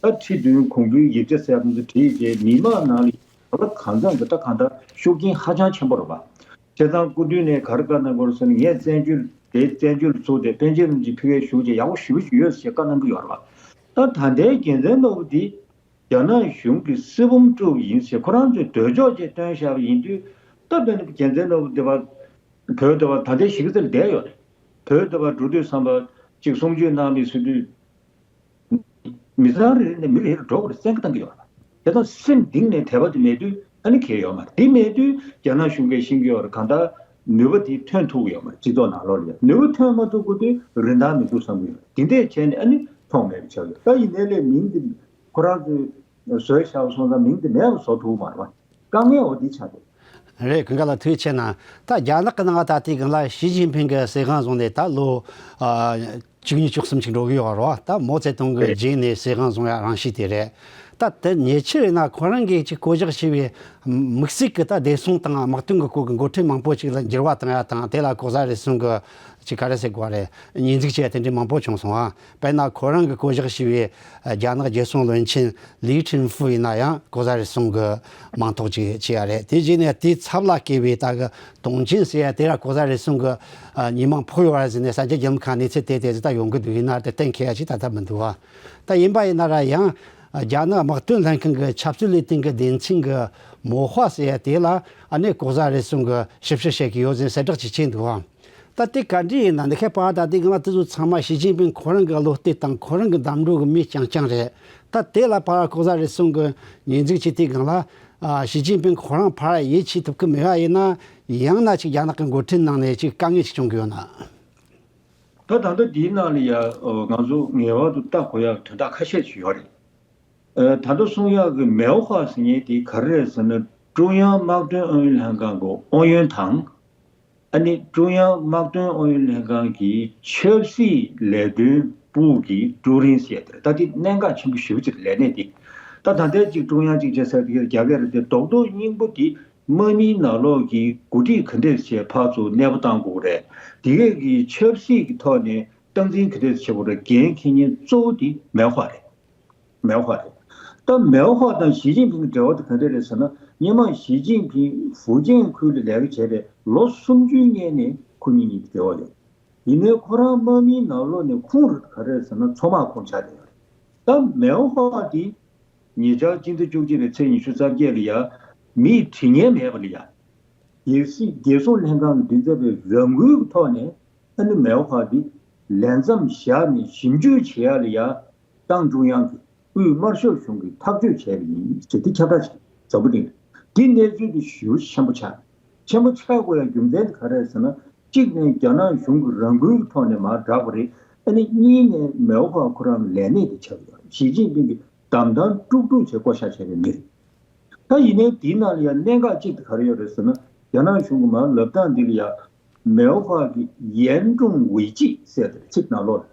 ད་ཁྲི་བདུན་གོང་བུའི་ཡིག་ཆ་ཟེར་བ་ཚོ་བྲིས་རྗེས་མི་མང་ནང་ལ་ཡང་གང་འཚམ་གྱི་ད་གང་ལྟར་ཤུགས་རྐྱེན་ཧ་ཅང་ཆེན་པོ་རེད་པ། བྱས་ཙང་སྐུ་མདུན་ནས་ག་རེ་བཀའ་གནང་དགོས་རེད་ཟེར་ན། ངས་བཙན་བྱོལ་དེ་བཙན་བྱོལ་ཚུགས་ཏེ་པཎ་ཆེན་རིན་པོ་ཆེ་ཕ་གིར་བཞུགས་རྗེས་ཡག་པོ་ཞེ་པོ་ཞིག་ཡོད་ཟེར་བཀའ་གནང་གི་ཡོད་རེད་པ། ད་ད་ལྟའི་རྒྱལ་མཚན་ནོར་བུ་འདི་རྒྱ་ནག་གཞུང་གིས་སྲིད་དབང་སྤྲོད་པ་ཡིན་ཟེར་ཁོ་རང་ཚོས་འདོད་ཕྱོགས་ཅིག་བཏོན་བཞག་པ་ཡིན་དུས། ད་དཔེར་ན་རྒྱལ་མཚན་ནོར་བུ་འདི་བ་བོད་འདི་བ་ད་ལྟའི་གཞིས་ཀ་རྩེ་ལ་བསྡད་ཡོད་རེད། བོད་འདི་བ་འགྲོ་དུས་ཙམ་པ་ཅིག་གསུང་ཆོས་གནང་མི་ཟེར་དུས། མི་ཚང་རེ་རེ་ནས་མི་རེ་རེ་འགྲོ་དགོས་རེད་བཙན་བཀའ་བཏང་གི་ཡོད་རེད། དེ་དང་སེམས་གཏིང་ནས་དད་པ་དེ་མེད་དུས་ཨ་ནི་གལ་ཡོད་མ་རེད། དེ་མེད་དུས་རྒྱ་ནག་གཞུང་གིས་ཤེས་ཀྱི་ཡོད་རེད། གང་ལྟར་ནུས་པ་དེ་ཐོན་ཐུབ་ཀྱི་ཡོད་མ་རེད། སྤྱི་ཚོགས་ནང་ལོགས་ལ་ཡང་ནུས་པ་ཐོན་མ་ཐུབ་དགོས་དུས་རིན་ཐང་མི་འདུག་བསམ་གྱི་ཡོད་རེད། དེ་འདྲས་བྱས་ནས་ཨ་ནི་མཐོང་མེད་པ་ཆགས་ཡོད། ད་ཡིན་ནའི་ལས་མིང་དེ་ཁོ་རང་ཚོས་བཟོས་བཞག་པ་སོང་ཙང་མིང་དེ་མེད་པ་བཟོ་ཐུབ་མ་རེད་པ། དཀའ་ངལ་འོ་འདི་ཆགས་འདུག་རེད། ཀུན་དགའ་ལགས་ཐུགས་རྗེ་ཆེ་གནང་། ད་རྒྱ་ནག་གི་ནང་ད་ལྟའི་སྒང་ལ་ཞི་ཅིན་ཕིང་གི་སྲིད་དབང་བཟུང་ནས་ད་ལོ་ཨ་བཅུ་གཉིས་བཅུ་གསུམ་ཅིག་འགྲོ་གི་ཡོད་རེད་བ། ད་མའོ་ཙེ་ཏུང་གི་རྗེས་ནས་སྲིད་དབང་བཟུང་ཡ་རང་བཞིན་དེ་རེད། ད་དེ་ཉེ་ཆར་ཡིན་ན་ཁོ་རང་གིས་ཅིག་བསྐོ་གཞག་བྱས་པའི་དམིགས་བསལ་གྱི་ད་བདེ་སྲུང་དང་དམག་དོན་གྱི་སྐོར་གྱི་འགོ་ཁྲིད་མང་པོ་ཅིག་ལ་འགྱུར་བ་བཏང་ཡ་དང་། དེ་ལ་ལྐོག་ཟ་རུལ་སུངས་ཀྱི་ཅིག་ག་རེ་ཟེར་དགོས་རེད། ཉེས་འཛུགས་བྱས་ཡ་དེ་འདྲའི་མང་པོ་བྱུང་སོང་ཨ། དཔེར་ན་ཁོ་རང་གིས་བསྐོ་གཞག་བྱས་པའི་རྒྱ་ནག་རྒྱལ་སྲུང་བློན་ཆེན་ལི་ཁྲིན་ཧྥུ་ཡིན་ན་ཡང་ལྐོག་ཟ་རུལ་སུངས་ཀྱི་མིང་ཐོག་ཅིག་བྱས་ཡ་རེད། དེ་རྗེས་ནས་དེའི་ཚབ་ལ་བཀལ་བའི་ད་གི་ཏུང་ཅིན་ཟེར་ཡ་དེ་ར་ལྐོག་ཟ་རུལ་སུངས་ཀྱི་ཉེས་མིང་ཕོག་ཡོད་རེད་ཟེར་ནས་གསར་འགྱུར་བརྒྱུད་ལམ་ཁག་གནས་ཚུལ་དེ་དེ་ཚོ་ད་ཡོང་གི་འདུག་ཡིན་ན་དེ་གཏན་འཁེལ་ཡ་ཅིག་ད་ལྟ་མི་འདུག་ཨ། ད་ཡིན་པ་ཡིན་ན་ར་ཡང་རྒྱ་ནག་དམག་དོན་ལྷན་ཁང་གི་ཆབ་སྲིད་ལས་དོན་གྱི་སྡེ་ཚན་གྱི་མོ་ཧྭ་ཟེར་ཡ་དེ་ལ་ཨ་ནི་ལྐོག་ཟ་རུལ་སུངས་ཀྱི་ཞིབ་བཤེར་བྱེད་ཀྱི་ཡོད་ཟེར་གསལ་བསྒྲགས་ཅིག་བྱས་འདུག་ཨ། ད་དེ་ག་འདྲ་ཡིན་ན། འདི་གའི་པར་ད་དེ་སྒང་ལ་དེ་ཚོ་ཚང་མ་ཞི་ཅིན་ཕིང་ཁོ་རང་གི་བློ་གཏད་དང་ཁོ་རང་གི་བདམས་འགྲོ་གི་མི་རྐྱང་རྐྱང་རེད། ད་དེ་ལ་ཕར་ལྐོག་ཟ་རུལ་སུངས་ཀྱི་ཉེས་འཛུགས་བྱས་དེ་སྒང་ལ་ཨ་ཞི་ཅིན་ཕིང་ཁོ་རང་ཕར་ཡིད་ཆེས་ཐུབ་ཀྱི་མེད་པ་ཡིན་ན། ཡང་ན་ཅིག་རྒྱ་ནག་གི་འགོ་ཁྲིད་ནང་ནས་ཅིག་དཀའ་ངལ་ཅིག་བྱུང་གི་ཡོད་ན། ད་ད་ལྟ་འདིའི་ནང་ལ་ཡ་ཨ་ང་ཚོ་ངེས་པར་དུ་ལྟ་དགོས་ཡག་དོན་དག་ཁ་ཤས་ཤིག་ཡོད་རེད། ཨ་ད་ལྟ་གསུང་ཡག་གི་མེའོ་ཧྭ་ཟེར་མཁན་དེ་ག་རེ་རེད་ཟེར་ན། ཀྲུང་དབྱང་དམག་དོན་ཨུ་ཡོན་ལྷན་ཁང་གི་ཨུ་ཡོན་དང་། ཨ་ནི་ཀྲུང་དབྱང་དམག་དོན་ཨུ་ཡོན་ལྷན་ཁང་གི་ཆབ་སྲིད་ལས་དོན་པུའུ་གི་ཀྲུའུ་རིན་ཟེར་ཡ་དེ་རེད། ད་དེ་གནད་འགག་ཆེན་པོ་ཞེ་པོ་ཅིག་རེད། ལས་གནས་དེ། ད་ད་ལྟའི་ཅིག་ཀྲུང་དབྱང་ཅིག་བྱས་ཟེར་དེ་རྒྱ་སྐད་རེད་དེ། རྡོག་རྡོག་སྙིང་པོ་དེ་དམག་མིའི་ནང་ལོགས་ཀྱི་འགོ་ཁྲིད་ག་འདྲས་བྱས་ཕར་ཚུར་གནས་སྤོ་བཏང་དགོས་རེད། དེ་གས་ཀྱི་ཆབ་སྲིད་ཀྱི་ཐོག་ནས་སྟངས་འཛིན་ག་འདྲས་བྱེད་དགོས་རེད། འགན་འཁྱེར་མཁན་གཙོ་བོ་དེ་མེའོ་ཧྭ་རེད། མེའོ་ཧྭ་རེད། ད་མེའོ་ཧྭ་དང་ཞི་ཅིན་ཕིང་གི་འབྲེལ་བ་དེ་ག་འདྲས་རེད་ཟེར་ན། སྔོན་མ་ཞི་ཅིན་ཕིང་ཧྥུ་ཅན་ཁུལ་ལ་ལས་ཀ་བྱས་པའི་ལོ་སུམ་ཅུའི་སྔོན་ནས་ཁོ་གཉིས་གཉིས་ཀྱི་འབྲེལ་བ་ཡོད། ཡིན་ནའི་ཁོ་རང་དམག་མིའི་ནང་ལོགས་ནས་ཁུངས་རེད་ག་རེ་རེད་ཟེར་ན། མཚོ་དམག་ཁོངས་ཆགས་བསྡད་ཡོད་རེད། ད་མེའོ་ཧྭ་དེ་ཉེ་ཆར་སྤྱི་ཟླ་བཅུ་གཅིག་པའི་ཚེས་ཉི་ཤུ་རྩ་བརྒྱད་ལ་ཡ་མིས་དྲི་ཉན་མེད་པ་ལ་ཡ། རྒྱལ་སྲིད་རྒྱལ་སྲུང་ལྷན་ཁང་གི་མགྲིན་ཚབ་པའི་རང་འགུལ་གྱི་ཐོག་ནས་ཨ་ནི་མེའོ་ཧྭ་འདི་ལས་མཚམས་བཞག་ནས་ཞིབ་འཇུག་བྱེད་ཡ་ལ་ཡ། ཏང་ཀྲུང་དབྱང་གི་དབུས་དམར་ཤོག་གཞུང་གིས་ཐག་གཅོད་བྱས་པ་ཡིན་ཞེས་དེ་ཁྱབ་བསྒྲགས་བྱས། འཛམ་བུ་གླིང་འདི་གནས་ཚུལ་དེ་ཞེ་པོ་ཆེན་པོ་ཆགས། ཆེན་པོ་ཆགས་དགོས་ཡ་རྒྱུ་མཚན་དེ་ག་རེ་རེད་ཟེར་ན། གཅིག་ནས་རྒྱ་ནག་གཞུང་གི་རང་འགུལ་གྱི་ཐོག་ནས་མར་བསྒྲགས་པ་རེད། ཨ་ནི་གཉིས་ནས་མེའོ་ཧྭ་ཁོ་རང་ལས་གནས་དེ་ཆགས་ཡོད། ཞི་ཅིན་ཕིང་གིས་བདམས་ཐོན་དཀྲུག་དཀྲུག་བྱས་བསྐོ་བཞག་བྱས་པའི་མི་རེད། ད་ཡིན་ནའི་དེའི་ནང་ལ་ཡང་གནད་འགག་གཅིག་དེ་ག་རེ་ཡོད་རེད་ཟེར་ན། རྒྱ་ནག་གཞུང་གི་མར་ལབ་སྟངས་འདི་ལ་ཡང་མེའོ་ཧྭ་གི་ཡན་ཀྲུང་ཝེ་ཅི་ཟེར་བའི་ཚིག་ནང་ལོགས་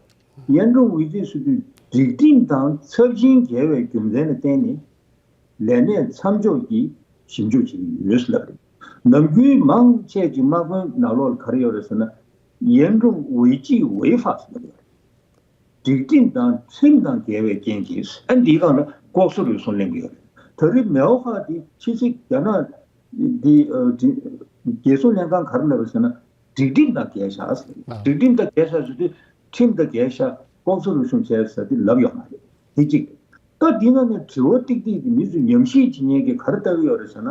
ལ། ཡན་ཀྲུང་ཝེ་ཅི་ཟེར་དུས་སྒྲིག་ཁྲིམས་དང་ཚབས་ཆེན་འགལ་བའི་རྒྱུ་མཚན་ལ་བརྟེན་ནས་ལས་གནས་མཚམས་འཇོག་གིས་ཞིབ་འཇུག་བྱེད་ཀྱི་ཡོད་ཟེར་ལབ་རེད། ནམ་རྒྱུན་མང་ཆེ་གི་དམག་དཔོན་ནང་ལོགས་ལ་ག་རེ་ཡོད་རེད་ཟེར་ན། ཡན་ཀྲུང་ཝེ་ཅི་ཝེ་ཧྥ་ཟེར་ལབ་ཡོད་རེད། སྒྲིག་ཁྲིམས་དང་ཁྲིམས་དང་འགལ་བའི་རྐྱེན་གྱིས། ཨ་འདིའི་སྒང་ལ་ལྐོག་ཟ་རུལ་སུངས་གླེང་གི་ཡོད་རེད། ད་རེས་མེའོ་ཧྭ་འདི་ཕྱི་སྲིད་རྒྱ་ནག་འདི་ཨ་འདི་རྒྱལ་སྲུང་ལྷན་ཁང་ག་རེ་ལབ་པ་ཟེར་ན། སྒྲིག་ཁྲིམས་དང་འགལ་ཤག་ཟེར། ཨ། སྒྲིག་ཁྲིམས་དང་འགལ་ཤག་ཟེར་དུས་ཁྲིམས་དང་འགལ་ཤག་ལྐོག་ཟ་རུལ་སུངས་བྱས་ཟེར་དུས་ལབ་ཡོད་མ་རེད། དེ་གཅིག་ད་འདི་ནང་ནས་དྲི་བ་ཏིག་ཏིག་དེ་མི་ཚོས་ཉམས་ཞིབ་བྱེད་མཁན་གྱིས་ག་རེ་ལྟ་གི་ཡོད་རེད་ཟེར་ན།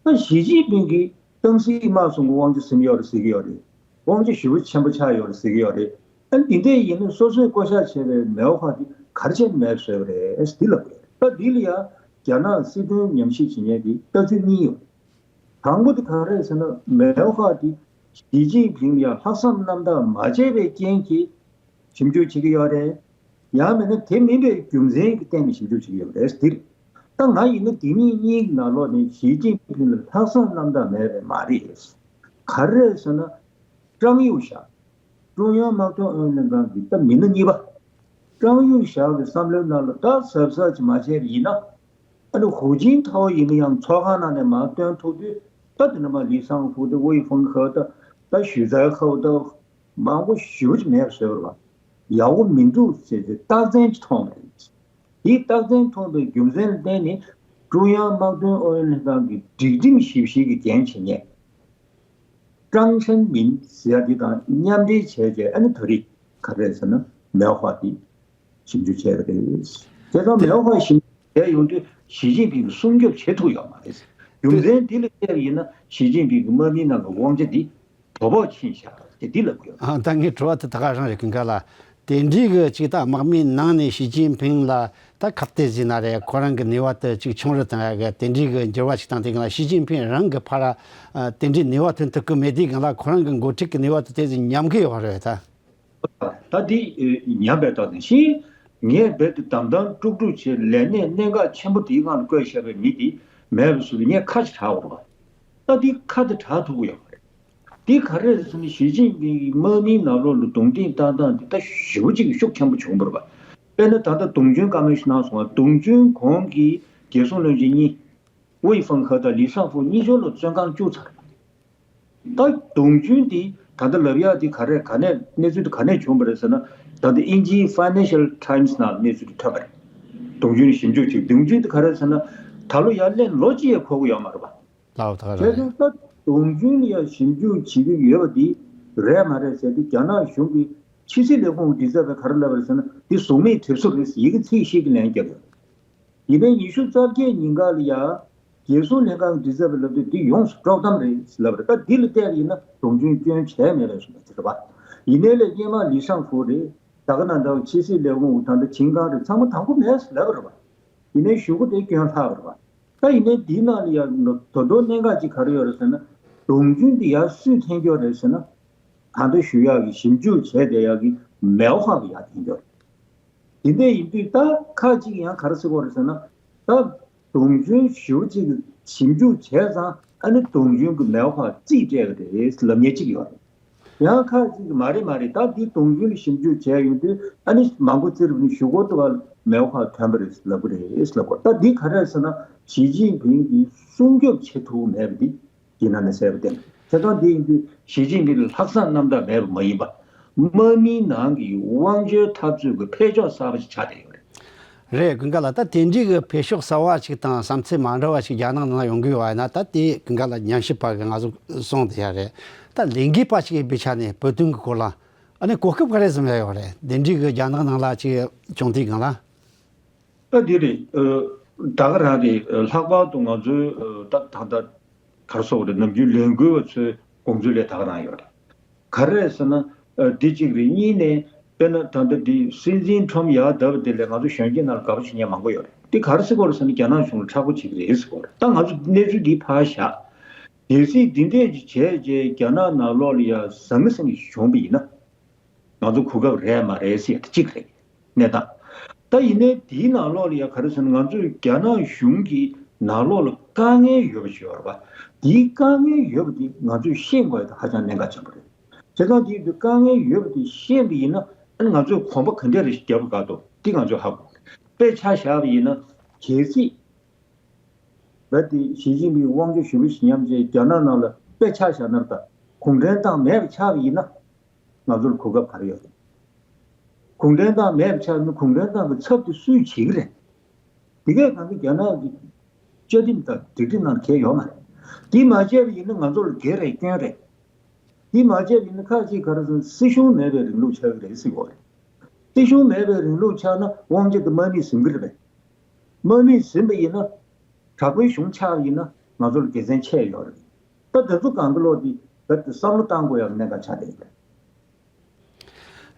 ད་ཞི་ཅིན་ཕིང་གིས་ཏང་སྲིད་དམག་གསུམ་གྱི་དབང་ཆ་ཟིན་ཡོད་རེད་ཟེར་གྱི་ཡོད་རེད། དབང་ཆ་ཞེ་པོ་ཆེན་པོ་ཆགས་ཡོད་རེད་ཟེར་གྱི་ཡོད་རེད། ཨ་འདི་འདྲ་ཡིན་ན་སོ་སོས་བསྐོ་བཞག་བྱས་པའི་མེའོ་ཧྭ་འདི་ག་རེ་བྱས་མེད་བཟོས་པ་རེད་ཟེར་འདི་ལབ་དགོས་རེད། ད་འདི་ལ་ཡང་རྒྱ་ནག་སྲིད་དོན་ཉམས་ཞིབ་བྱེད་མཁན་གྱི་ལྟ་ཚུལ་གཉིས་ཡོད། དང་པོ་དེ་ག་རེ་རེད་ཟེར་ན། མེའོ་ཧྭ་འདི་ཞི་ཅིན་ཕིང་ལ་ཡང་ལྷག་བསམ་རྣམ་དག་མ་བྱས་པའི་རྐྱེན་གྱིས་ཞིབ་འཇུག་བྱེད་ཀྱི་ཡོད་རེད། ཡང་མིན་ན་དེ་མིན་པའི་རྒྱུ་མཚན་གྱི་སྟེང་ནས་ཞིབ་འཇུག་བྱེད་ཀྱི་ཡོད་རེད་ཟེར་འདི་རེད། ད་ང་ཡིན་ན་དེ་གཉིས་གཉིས་ཀྱི་ནང་ལོགས་ནས་ཞི་ཅིན་ཕིང་ལ་ལྷག་བསམ་རྣམ་དག་མེད་པ་མ་རེད། ག་རེ་རེད་ཟེར་ན། ཀྲང་ཡུང་ཞའོ། ཀྲུང་དབྱང་དམག་དོན་ཨུ་ཡོན་ལྷན་ཁང་གི་ད་མི་སྣ་གཉིས་པ། ཀྲང་ཡུང་ཞའོ་གི་བསམ་བློའི་ནང་ལ་ད་གཟབ་གཟབ་ཅིག་མ་བྱས་པ་ཡིན་ན། ཨ་ནི་ཧུའུ་ཅིན་ཐའོ་ཡིན་ན་ཡང་ཚོགས་ཁང་ནང་ནས་མར་བཏོན་ཐུབ་དུས། ད་དེ་འདྲ་མ་ལི་སང་ཧུའུ་དང་ཝེ་ཧྥང་ཧའོ་ད། ད་ཞུས་ཙའེ་ཧའོ་ད། མང་པོ་ཞེ་པོ་ཅིག་མེད་པ་བཟོས་པ་རེད་པ། ཡག་པོ་མི་འདུག་ཟེར་ཏེ་རྟགས་མཚན་ཅིག་མཐོང་བ་རེད། དེའི་རྟགས་མཚན་མཐོང་བའི་རྒྱུ་མཚན་ལ་བརྟེན་ནས་ཀྲུང་དབྱང་དམག་དོན་ཨུ་ཡོན་ལྷན་ཁང་གི་སྒྲིག་ཁྲིམས་ཞིབ་བཤེར་གྱི་འགན་བྱེད་མཁན་ཀྲང་ཁྲེན་མིན་ཟེར་ཡ་དེ་དང་མཉམ་འབྲེལ་བྱས་རྗེས། ཨ་ནི་ད་རེས་ག་རེ་རེད་ཟེར་ན། མེའོ་ཧྭ་དེ་ཞིབ་འཇུག་བྱས་པ་རེད། བྱས་ཙང་མེའོ་ཧྭ་ཞིབ་འཇུག་བྱས་ཡོང་དུས་ཞི་ཅིན་ཕིང་གིས་སྲུང་སྐྱོབ་བྱེད་ཐུབ་ཡོད་མ་རེད། རྒྱུ་མཚན་འདི་ལ་བལྟས་པ་ཡིན་ན་ཞི་ཅིན་ཕིང་གི་དམག་མིའི་ནང་གི་དབང་ཆ་འདི་དོ་ཕོག་ཕྱིན་བཞག་ཅེས་འདི་ལབ་དགོས། ཨ། ད་ངའི་དྲི་བ་དེ་ད་ག་རང་རེད། ཀུན་དགའ་ལགས། དེ་འདྲའི་གི་ཅིག་ད་དམག་མིའི་ནང་ནས་ཞི་ཅིན་ཕིང་ལ་ད་ཁ་གཏད་ཟིན་ན་རེད། ཁོ་རང་གི་ནུས་པ་དེ་ཅིག་ཆུང་རུ་བཏང་ཡ་གི་དེ་འདྲའི་གི་འགྱུར་བ་ཞིག་བཏང་དུས་སྒང་ལ་ཞི་ཅིན་ཕིང་རང་གི་ཕར་ཨ་དེ་འདྲའི་ནུས་པ་ཐོན་ཐུབ་ཀྱི་མེད་དུས་སྒང་ལ། ཁོ་རང་གི་འགོ་ཁྲིད་ཀྱི་ནུས་པ་དེ་དེ་ཟིག་ཉམས་ཀྱི་ཡོད་རེད་ད། ད་འདི་ཉམས་པའི་རྟགས་དང་ཤིང་། ངས་རྦད་དེ་བདམས་ཐོན་དཀྲུག་དཀྲུག་བྱས། ལས་གནས་གནད་འགག་ཆེན་པོ་དེའི་སྒང་ལ་བསྐོས་བཞག་པའི་མི་དེ་མེད་པ་བཟོས་ཏེ་ངས་ཁ་ཅིག་གྲག་དགོས་རེད་པ། ད་འདི་ཁ་དེ་གྲག་ཐུབ་ཀྱི་ཡོད་མ་རེད། འདི་ག་རེ་རེད་ཟེར་ན། ཞི་ཅིན་ཕིང་གིས་དམག་མིའི་ནང་ལོགས་ལ་རྡུང་རྡེག་བཏང་སྟངས་འདི་ད་ཞེ་པོ་ཅིག་ཤུགས་ཆེན་པོ་བྱུང་བ་རེད་པ། དཔེར་ན་ད་ལྟ་གདུང་ཆུང་བཀའ་མོལ་ཞིག་གནང་སོང་བ། གདུང་ཆུང་གོང་གི་རྒྱལ་སྲུང་བློན་ཆེན་གཉིས། ཝུའེ་ཧྥང་ཧེ་དང་ལི་ཧྲང་ཧྥུའུ་གཉིས་ཆར་ལ་བཙོན་ཁང་བཅུག་ཚར། ད་གདུང་ཆུང་འདི་ད་ལྟ་ལབ་ཡག་འདི་ག་རེ་ག་ནས་གནས་ཚུལ་འདི་ག་ནས་བྱུང་བ་རེད་ཟེར་ན། ད་ལྟ་དབྱིན་ཇིའི་Financial Times་ནང་གནས་ཚུལ་འདི་ཐོན་པ་རེད། གདུང་ཆུང་ཞིབ་འཇུག་བྱེད། གདུང་ཆུང་འདི་ག་རེ་ཟེར་ན། ད་ལོ་ཡར་ལན་ལོ་གཅིག་ཡང་འཁོར་གི་ཡོད་མ་རེད་པ། ལགས་ད་ག་རང་བྱས་རེད། ཙང་ད་གདུང་ཆུང་ལ་ཡང་ཞིབ་འཇུག་བྱེད་ཀྱི་ཡོད་པ་འདི་རེད་མ་རེད་ཟེར་དུས། རྒྱ་ནག་གཞུང་གི་ཕྱི་སྲིད་ལས་ཁུངས་ཀྱི་མགྲིན་ཚབ་པས་ག་རེ་ལབ་པ་རེད་ཟེར་ན། འདི་གཟུགས་མེད་གྲིབ་བཟོ་རེད་ཟེར་ཡི་གེ་ཚིག་ཤིག་གི་ལན་བརྒྱབ་ཡོད། ཡིན་ནའི་ཉི་ཤུ་རྩ་བརྒྱད་ཉིན་ག་ལ་ཡ་རྒྱལ་སྲུང་ལྷན་ཁང་གི་མགྲིན་ཚབ་པས་ལབ་དུས། འདི་ཡོངས་སུ་དཀྲོག་གཏམ་རེད་ལབ་རེད། ད་འདི་ལ་བལྟས་པ་ཡིན་ན་གདུང་ཆུང་སྐྱོན་བྱས་མེད་པའི་བཟོ་འདྲ་ཅིག་རེད་པ། ཡིན་ནའི་ལས་སྔོན་མ་ལི་ཧྲང་ཧྥུའུ་རེད། ད་ག་ནང་འདྲ་བ་ཕྱི་སྲིད་ལས་ཁུངས་ད་ལྟ་ཆིང་ཀང་རེད། ཚང་མ་དང་པོ་མེད་ལབ་རེད་པ། ཡིན་ནའི་གཞུག་གུ་དེ་སྐྱོན་ལྷག་པ་རེད་པ། ད་ཡིན་ནའི་འདིའི་ནང་ལ་ཡ་ད་དུང་གནད་འགག་ཅིག་ག་རེ་ཡོད་རེད་ཟེར་ན། གདུང་ཆུང་འདི་ཡར་སུས་འཐེན་རྒྱུ་རེད་ཟེར་ན། ད་ལྟ་ཞུ་ཡག་གི་ཞིབ་འཇུག་བྱས་བསྡད་ཡག་གི་མེའོ་ཧྭ་གིས་ཡར་འཐེན་རྒྱུ་རེད། དེ་འདྲ་ཡིན་དུས་ད་ཁ་ཅིག་ཡང་ག་རེ་ཟེར་གྱི་ཡོད་རེད་ཟེར་ན། ད་གདུང་ཆུང་ཞེ་པོ་ཅིག་ཞིབ་འཇུག་བྱས་ཙང་། ཨ་ནི་གདུང་ཆུང་གི་མེའོ་ཧྭ་རྩིས་སྤྲད་ཀྱི་རེད་ལབ་མཁན་ཅིག་ཡོད་རེད། ཡང་ཁ་ཅིག་གིས་མ་རེད་མ་རེད། ད་འདི་གདུང་ཆུང་ལ་ཞིབ་འཇུག་བྱས་ཡོང་དུས། ཨ་ནི་མང་པོ་བཙིར་བ་ནི་གཞུག་གུ་དུ་བ་མེའོ་ཧྭ་ཐོན་པ་རེད་ལབ་ཀྱི་རེད་ལབ་གོ། ད་འདི་ག་རེ་རེད་ཟེར་ན། ཞི་ཅིན་ཕིང་གིས་སྲུང་སྐྱོབ་བྱེད་ཐུབ་མེད་པ་འདི་ཡིན་ན་ནི་གསལ་པོ་བསྟན། བྱས་ཙང་འདི་ཡིན་དུས་ཞི་ཅིན་ཕིང་ལ་ལྷག་བསམ་རྣམ་དག་མེད་པ་མ་ཡིན་པ། དམག་མིའི་ནང་གི་དབང་ཆའི་འཐབ་རྩོད་ཀྱི་འཕེལ་ཕྱོགས་གསར་པ་ཞིག་ཆགས་བསྡད་ཡོད་རེད། རེད། ཀུན་དགའ་ལགས། ད་དེ་འདྲའི་གི་འཕེལ་ཕྱོགས་གསར་བ་ཞིག་དང་བསམ་ཚུལ་མ་འདྲ་བ་ཞིག་རྒྱ་ནག་ནང་ལ་ཡོང་གི་ཡོད་པ་ཡིན་ན། ད་དེ་ཀུན་དགའ་ལགས་ཉམས་ཞིབ་པ་གིས་ང་ཚོ་གསུངས་བསྡད་ཡ་རེད། ད་ལས་འགུལ་པ་ཞིག་ཡིན་པའི་ཆ་ནས་བོད་དོན་གྱི་སྐོར་ལ་ཨ་ནི་གོ་སྐབས་ག་རེ་བཟུང་ཡ་ཡོད་རེད། དེ་འདྲའི་གི་རྒྱ་ནག་ནང་ལ་ཅིག་བྱུང་དུས་སྒང་ལ། ཨ་འདི་རེད། ཨ་ད་ག་རང་རེད། ལྷག་པར་དུ་ང་ཚོའི་ཨ་ད་ད་ལྟ་ག་རེ་ཟེར་དགོས་རེད། ནམ་རྒྱུན་ལས་འགུལ་བ་ཚོའི་དགོངས་ཚུལ་ལས་ད་ག་རང་ཡོད་རེད། ག་རེ་རེད་ཟེར་ན། ཨ་འདི་གཅིག་རེད། གཉིས་ནས་དཔེར་ན་ད་ལྟ་འདི་སྲིད་འཛིན་ཁྲོམ་ཡར་བསྡད་པ་དེ་ལས་ང་ཚོ་གཞོན་སྐྱེས་ནང་ལ་དགའ་པོ་བྱེད་མཁན་མང་པོ་ཡོད་རེད། འདི་ག་རེ་ཟེར་དགོས་རེད་ཟེར་ན། རྒྱ་ནག་གཞུང་ལ་མཁྲེགས་པོ་བྱེད་ཀྱི་རེད་ཟེར་དགོས་རེད། ད་ང་ཚོ་གནས་ཚུལ་འདི་ཕར་བཞག་གལ་སྲིད་འདི་འདྲས་ཅིག་བྱས་རྗེས་རྒྱ་ནག་ནང་ལོགས་ལ་ཡ་ཟང་ངེ་ཟིང་ངེ་ཞིག་བྱུང་བ་ཡིན་ན། ང་ཚོ་གོ་སྐབས་རེད་མ་རེད་ཟེར་ཡ་དེ་གཅིག་རེད། གནས་སྟངས། ད་ཡིན་ནའི་དེའི་ནང་ལོགས་ལ་ཡ་ག་རེ་ཟེར་ན། ང་ཚོས་རྒྱ་ནག་གཞུང་གི་ནང་ལོགས་ལ་དཀའ་ངལ་ཡོད་པ་ཞིག་ཡོད་རེད་པ། དེའི་དཀའ་ངལ་ཡོད་པ་དེ་ང་ཚོས་ཤེས་དགོས་ཡ་དེ་ཧ་ཅང་གནད་འགག་ཆེན་པོ་རེད། བྱས་ཙང་དེ་ཡིན་དུས་དཀའ་ངལ་ཡོད་པ་དེ་ཤེས་པ་ཡིན་ན། ཨ་ནི་ང་ཚོས་གོམ་པ་ག་འདྲས་རེ་ཞིག་རྒྱབ་དགོས་འདུག་དེ་ང་ཚོས་ཧ་གོ་དགོས། དཔེ་ཆ་བཞག་པ་ཡིན་ན། གལ་སྲིད་རྦད་དེ་ཞི་ཅིན་ཕིང་དབང་ཆ་ཞུ་རུ་ཞིག་ཉམས་བྱས་རྒྱ་ནག་ནང་ལ་དཔེ་ཆ་བཞག་ན་རེད། ད་གུང་ཁྲན་ཏང་མེད་པ་ཆགས་པ་ཡིན་ན། ང་ཚོར་གོ་སྐབས་ག་རེ་ཡོད་རེད། གུང་ཁྲན་ཏང་མེད་པ་ཆགས་ན་གུང་ཁྲན་ཏང་གི་ཚབ་དེ་སུས་བྱེད་ཀྱི་རེད། དེ་གས་གང་གི་རྒྱ་ནག་གི་བཅའ་ཁྲིམས་དང་སྒྲིག་ཁྲིམས་ནང་གས་ཡོད་མ་རེད། དེ་མ་བྱས་པ་ཡིན་ན་ང་ཚོར་འགན་རེད། སྐྱོན་རེད། དེ་མ་བྱས་པ་ཡིན་ན་ཁ་ཅིག་ག་རེ་ཟེར། སྲིད་གཞུང་མེད་པའི་རིང་ལུགས་ཆགས་ཀྱི་རེད་ཟེར་གྱི་ཡོད་རེད། སྲིད་གཞུང་མེད་པའི་རིང་ལུགས་ཆགས་ན་དབང་ཆ་དེ་དམག་མིས་ཟིན་གྱི་རེད་པས། དམག་མིས་ཟིན་པ་ཡིན་ན། དྲག་པོའི་གཞུང་ཆགས་པ་ཡིན་ན་ང་ཚོར་དགེ་མཚན་ཆེ་ཡོད་རེད། ད་དེ་ཚོ་གང་གི་ལོག་དེ་རྦད་དེ་བསམ་བློ་བཏང་དགོས་ཡག་གནད་འགག་ཆགས་བསྡད་ཡོད་རེད།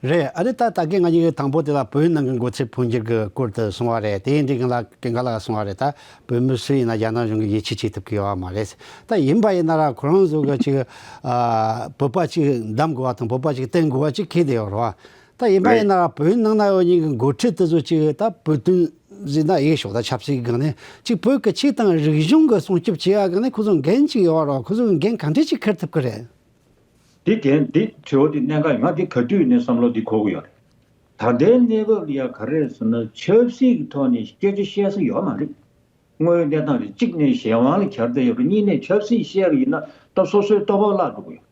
རེད། ཨ་ནི་ད་ད་གིན་ང་གཉིས་ཀྱིས་དང་པོ་དེ་ལ་བོད་ནང་གི་འགོ་ཁྲིད་འཕོ་འགྱུར་གྱི་སྐོར་དུ་གསུངས་པ་རེད། དེ་ཡིན་དུས་སྒང་ལ་ཀུན་དགའ་ལགས་གསུངས་པ་རེད། ད་བོད་མི་སུ་ཡིན་ན་རྒྱ་ནག་གཞུང་གིས་ཡིད་ཆེས་བྱེད་ཐུབ་ཀྱི་ཡོད་མ་རེད། ད་ཡིན་པ་ཡིན་ན་ར་ཁོ་རང་ཚོ་གི་ཅིག་ཨ་བོད་པ་ཅིག་འདེམས་དགོས་པ་དང་བོད་པ་ཅིག་བསྟེན་དགོས་པ་ཅིག་ཁེལ་བསྡད་ཡོད་རེད་བ། ད་ཡིན་པ་ཡིན་ན་ར་བོད་ནང་ན་ཡོད་མཁན་གྱི་འགོ་ཁྲིད་དེ་ཚོ་ཅིག་ད་བོད་དོན་ཟེར་ན་ཡེ་ཤོག་ད་ཆབ་སྲིད་སྒང་ནས་ཅིག་བོད་ཀྱི་ཆོས་དང་རིག་གཞུང་གི་སྲུང་སྐྱོབ་བྱེད་ཡ་སྒང་ནས་ཁོ་ཚོ་འགན་ཅིག་ཡོད་རེད་བ། ཁོ་ཚོ་གི་འགན་ག་འདྲས་ཅིག་འཁུར་ཐུབ་ཀྱི་རེད། འདི་འགན་འདི་དྲི་བ་འདི་གནད་འགག་ཡིན། ང་འདི་ག་དུས་ནས་བསམ་བློ་འདི་འཁོར་གྱི་ཡོད་རེད། ད་ལྟའི་གནས་བབ་ལ་ཡ་ག་རེ་ཟེར་ན། ཆབ་སྲིད་ཀྱི་ཐོག་ནས་སྐད་ཆ་བཤད་ས་ཡོད་མ་རེད། དངོས་ཡོད་གནས་སྟངས་རེད། གཅིག་ནས་གཞན་དབང་ལ་གྱར་བསྡད་ཡོད་རེད། གཉིས་ནས་ཆབ་སྲིད་བཤད་པ་ཡིན་ན་ད་སོ་སོའི་ལྟོ་ཕོགས་བརླག་འགྲོ་གི་ཡོད།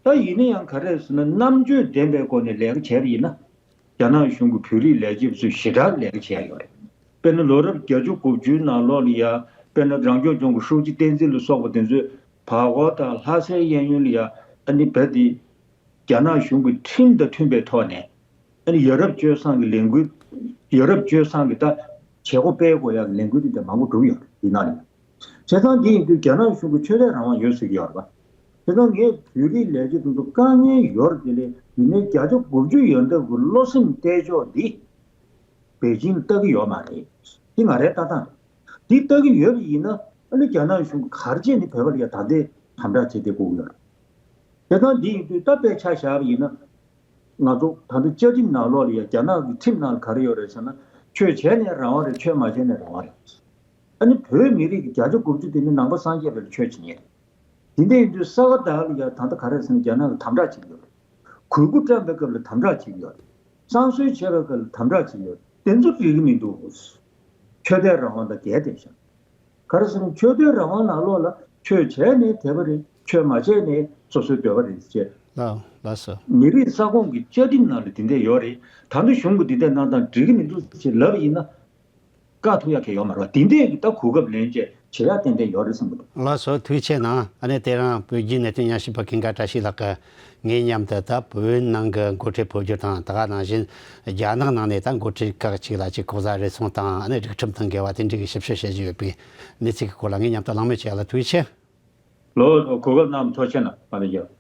ད་ཡིན་ན་ཡང་ག་རེ་ཟེར་ན། རྣམ་དཔྱོད་ལྡན་པའི་སྒོ་ནས་ལས་ཀ་བྱས་པ་ཡིན་ན། རྒྱ་ནག་གཞུང་གི་བོད་རིགས་ལས་བྱེད་པ་ཚོས་ཞེ་དྲག་ལས་ཀ་བྱས་ཡོད་རེད། དཔེར་ན་ལོ་རབས་བརྒྱད་ཅུ་གོ་བཅུའི་ནང་ལོགས་ལ་ཡ། དཔེར་ན་རང་སྐྱོང་ལྗོངས་ཀྱི་ཧྲུའུ་ཅི་བསྟན་འཛིན་ལ་སོགས་པ་དེ་ཚོས་བར་སྐོར་དང་ལྷ་སའི་གཡས་གཡོན་ལ་ཡ། ཨ་ནི་རྦད་དེ་རྒྱ་ནག་གཞུང་གི་ཁྲིམས་དང་མཐུན་པའི་ཐོག་ནས། ཨ་ནི་ཡ་རབས་སྤྱོད་བཟང་གི་ལས་འགུལ། ཡ་རབས་སྤྱོད་བཟང་གི་ད་བྱེད་སྒོ་སྤེལ་དགོས་ཡག་གི་ལས་འགུལ་དེ་འདྲ་མང་པོ་བསྒྲུབས་ཡོད་རེད། འདི་ནང་ནས། བྱས་ཙང་འདི་ཡིན་དུས་རྒྱ་ནག་གཞུང་གི་ཆོས་དད་རང་དབང་ཡོད་ཟེར་གྱི་ཡོད་རེད་པ། བྱས་ཙང་ངས་བོད་རིགས་ལས་བྱེད་དེ་ཚོ་དཀའ་ངལ་ཡོད་རེད། དེ་ལས་ཡིན་ནའི་བརྒྱ་ཆ་དགུ་བཅུ་ཡོད་འདོད་ཀྱི་བློ་སེམས་གཏད་ཕྱོགས་འདི་པེ་ཅིང་ལ་ལྟ་གི་ཡོད་མ་རེད། འདི་ང་རའི་ལྟ་སྟངས་རེད། འདི་ལྟ་གི་ཡོད་པ་ཡིན་ན། ཨ་ནི་རྒྱ་ནག་གཞུང་གིས་ག་རེ་བྱས་ནས་བོད་པ་ལ་ཡ་ད་ལྟའི་དམ་དྲག་བྱེད་བསྡད་དགོས་ཀྱི་ཡོད་རེད། བྱས་ཙང་འདི་ཡིན་དུས་ད་དཔེ་ཆ་བཞག་པ་ཡིན་ན། ང་ཚོ་ད་ལྟ་བཅའ་ཁྲིམས་ནང་ལོགས་ལ་ཡ། རྒྱ་ནག་གི་ཁྲིམས་ནང་ལ་ག་རེ་ཡོད་རེད་ཟེར་ན། ཆོས་བྱས་ནས་རང་དབང་རེད། ཆོས་མ་བྱས་ནས་རང་དབང་རེད། ཨ་ནི་བོད་མི་རིགས་ཀྱི་བརྒྱ་ཆ་དགུ་བཅུ་དེ་ནི་ནང་པ་སངས་རྒྱས་པ་ལ་ཆོས་བྱེད་མཁན་རེད། དེ་འདྲ་ཡིན་དུས་ས་ག་ཟླ་ལ་ཡ་ད་ལྟ་ག་རེ་ཟེར་ན། རྒྱ་ནག་གིས་དམ་དྲག་བྱེད་ཀྱི་ཡོད་རེད། གུས་བཀུར་བཀྲམ་པའི་སྐབས་ལ་དམ་དྲག་བྱེད་ཀྱི་ཡོད་རེད། གཙང་བཟོ་བྱས་པའི་སྐབས་ལ་དམ་དྲག་བྱེད་ཡོད། དེ་ཚོ་འགྲིག་གི་མི་འདུག། ཆོས་དད་རང་དབང་དང་འགལ་བསྡད་ཤག། ག་རེ་ཟེར་ན་ཆོས་དད་རང་དབང་ནང་ལོགས་ལ་ཆོས་བྱས་ནས་དད་པ་རེད། ཆོས་མ་བྱས་ནས་སོ་སོའི་འདོད་པ་རེད་ཅེས། ལགས་ལགས་སོ། མི་རིགས་ས་ཁོངས་ཀྱི་བཅའ་ཁྲིམས་ནང་ལ་དེ་འདྲས་ཡོད་རེད། ད་ལྟ་གཞུང་གིས་དེ་འདྲས་གནང་སྟངས་འགྲིག་གི་མི་འདུག་ཅེས་ལབ་ཡིན་ན། བཀག་ཐུབ་ཡག་གི་ཡོད་མ་རེད་བ། དེ་འདྲས་ཀྱི་ད་གོ་སྐབས་ལེན་བྱས་བྱེད་ཡག་ཏན་ཏན་ཡོད་རེད་བསམ་གྱི་འདུག། ལགས་སོ། ཐུགས་རྗེ་ཆེ་གནང་། ཨ་ནི་དེ་རིང་བོད་བརྒྱུད་གནས་བརྟན་ཉམས་ཞིབ་པ་ཀུན་དགའ་བཀྲ་ཤིས་ལགས་ཀྱིས་ངའི་མཉམ་དུ་ད་བོད་ནང་གི་འགོ་ཁྲིད་འཕོ་འགྱུར་དང་ད་ག་ནང་བཞིན་རྒྱ་ནག་ནང་ནས་ད་འགོ་ཁྲིད་ཁག་ཅིག་ལ་ཅིག་ལྐོག་ཟ་རུལ་སུངས་དང་ཨ་ནི་སྒྲིག་ཁྲིམས་དང་འགལ་བ་དེ་འདྲ་གི་ཞིབ་བཤེར་བྱེད་བཞིན་ཡོད་པའི་གནས་ཚུལ་གྱི་སྐོར་ལ་ངའི་མཉམ་དུ་གླེང་མོལ་བྱས་ལ་ཐུགས་རྗེ་ཆེ། ལོ་གོ་སྐབས་གནང་ཐུགས་རྗེ་ཆེ་གནང་། མ་ལ་ཡོད།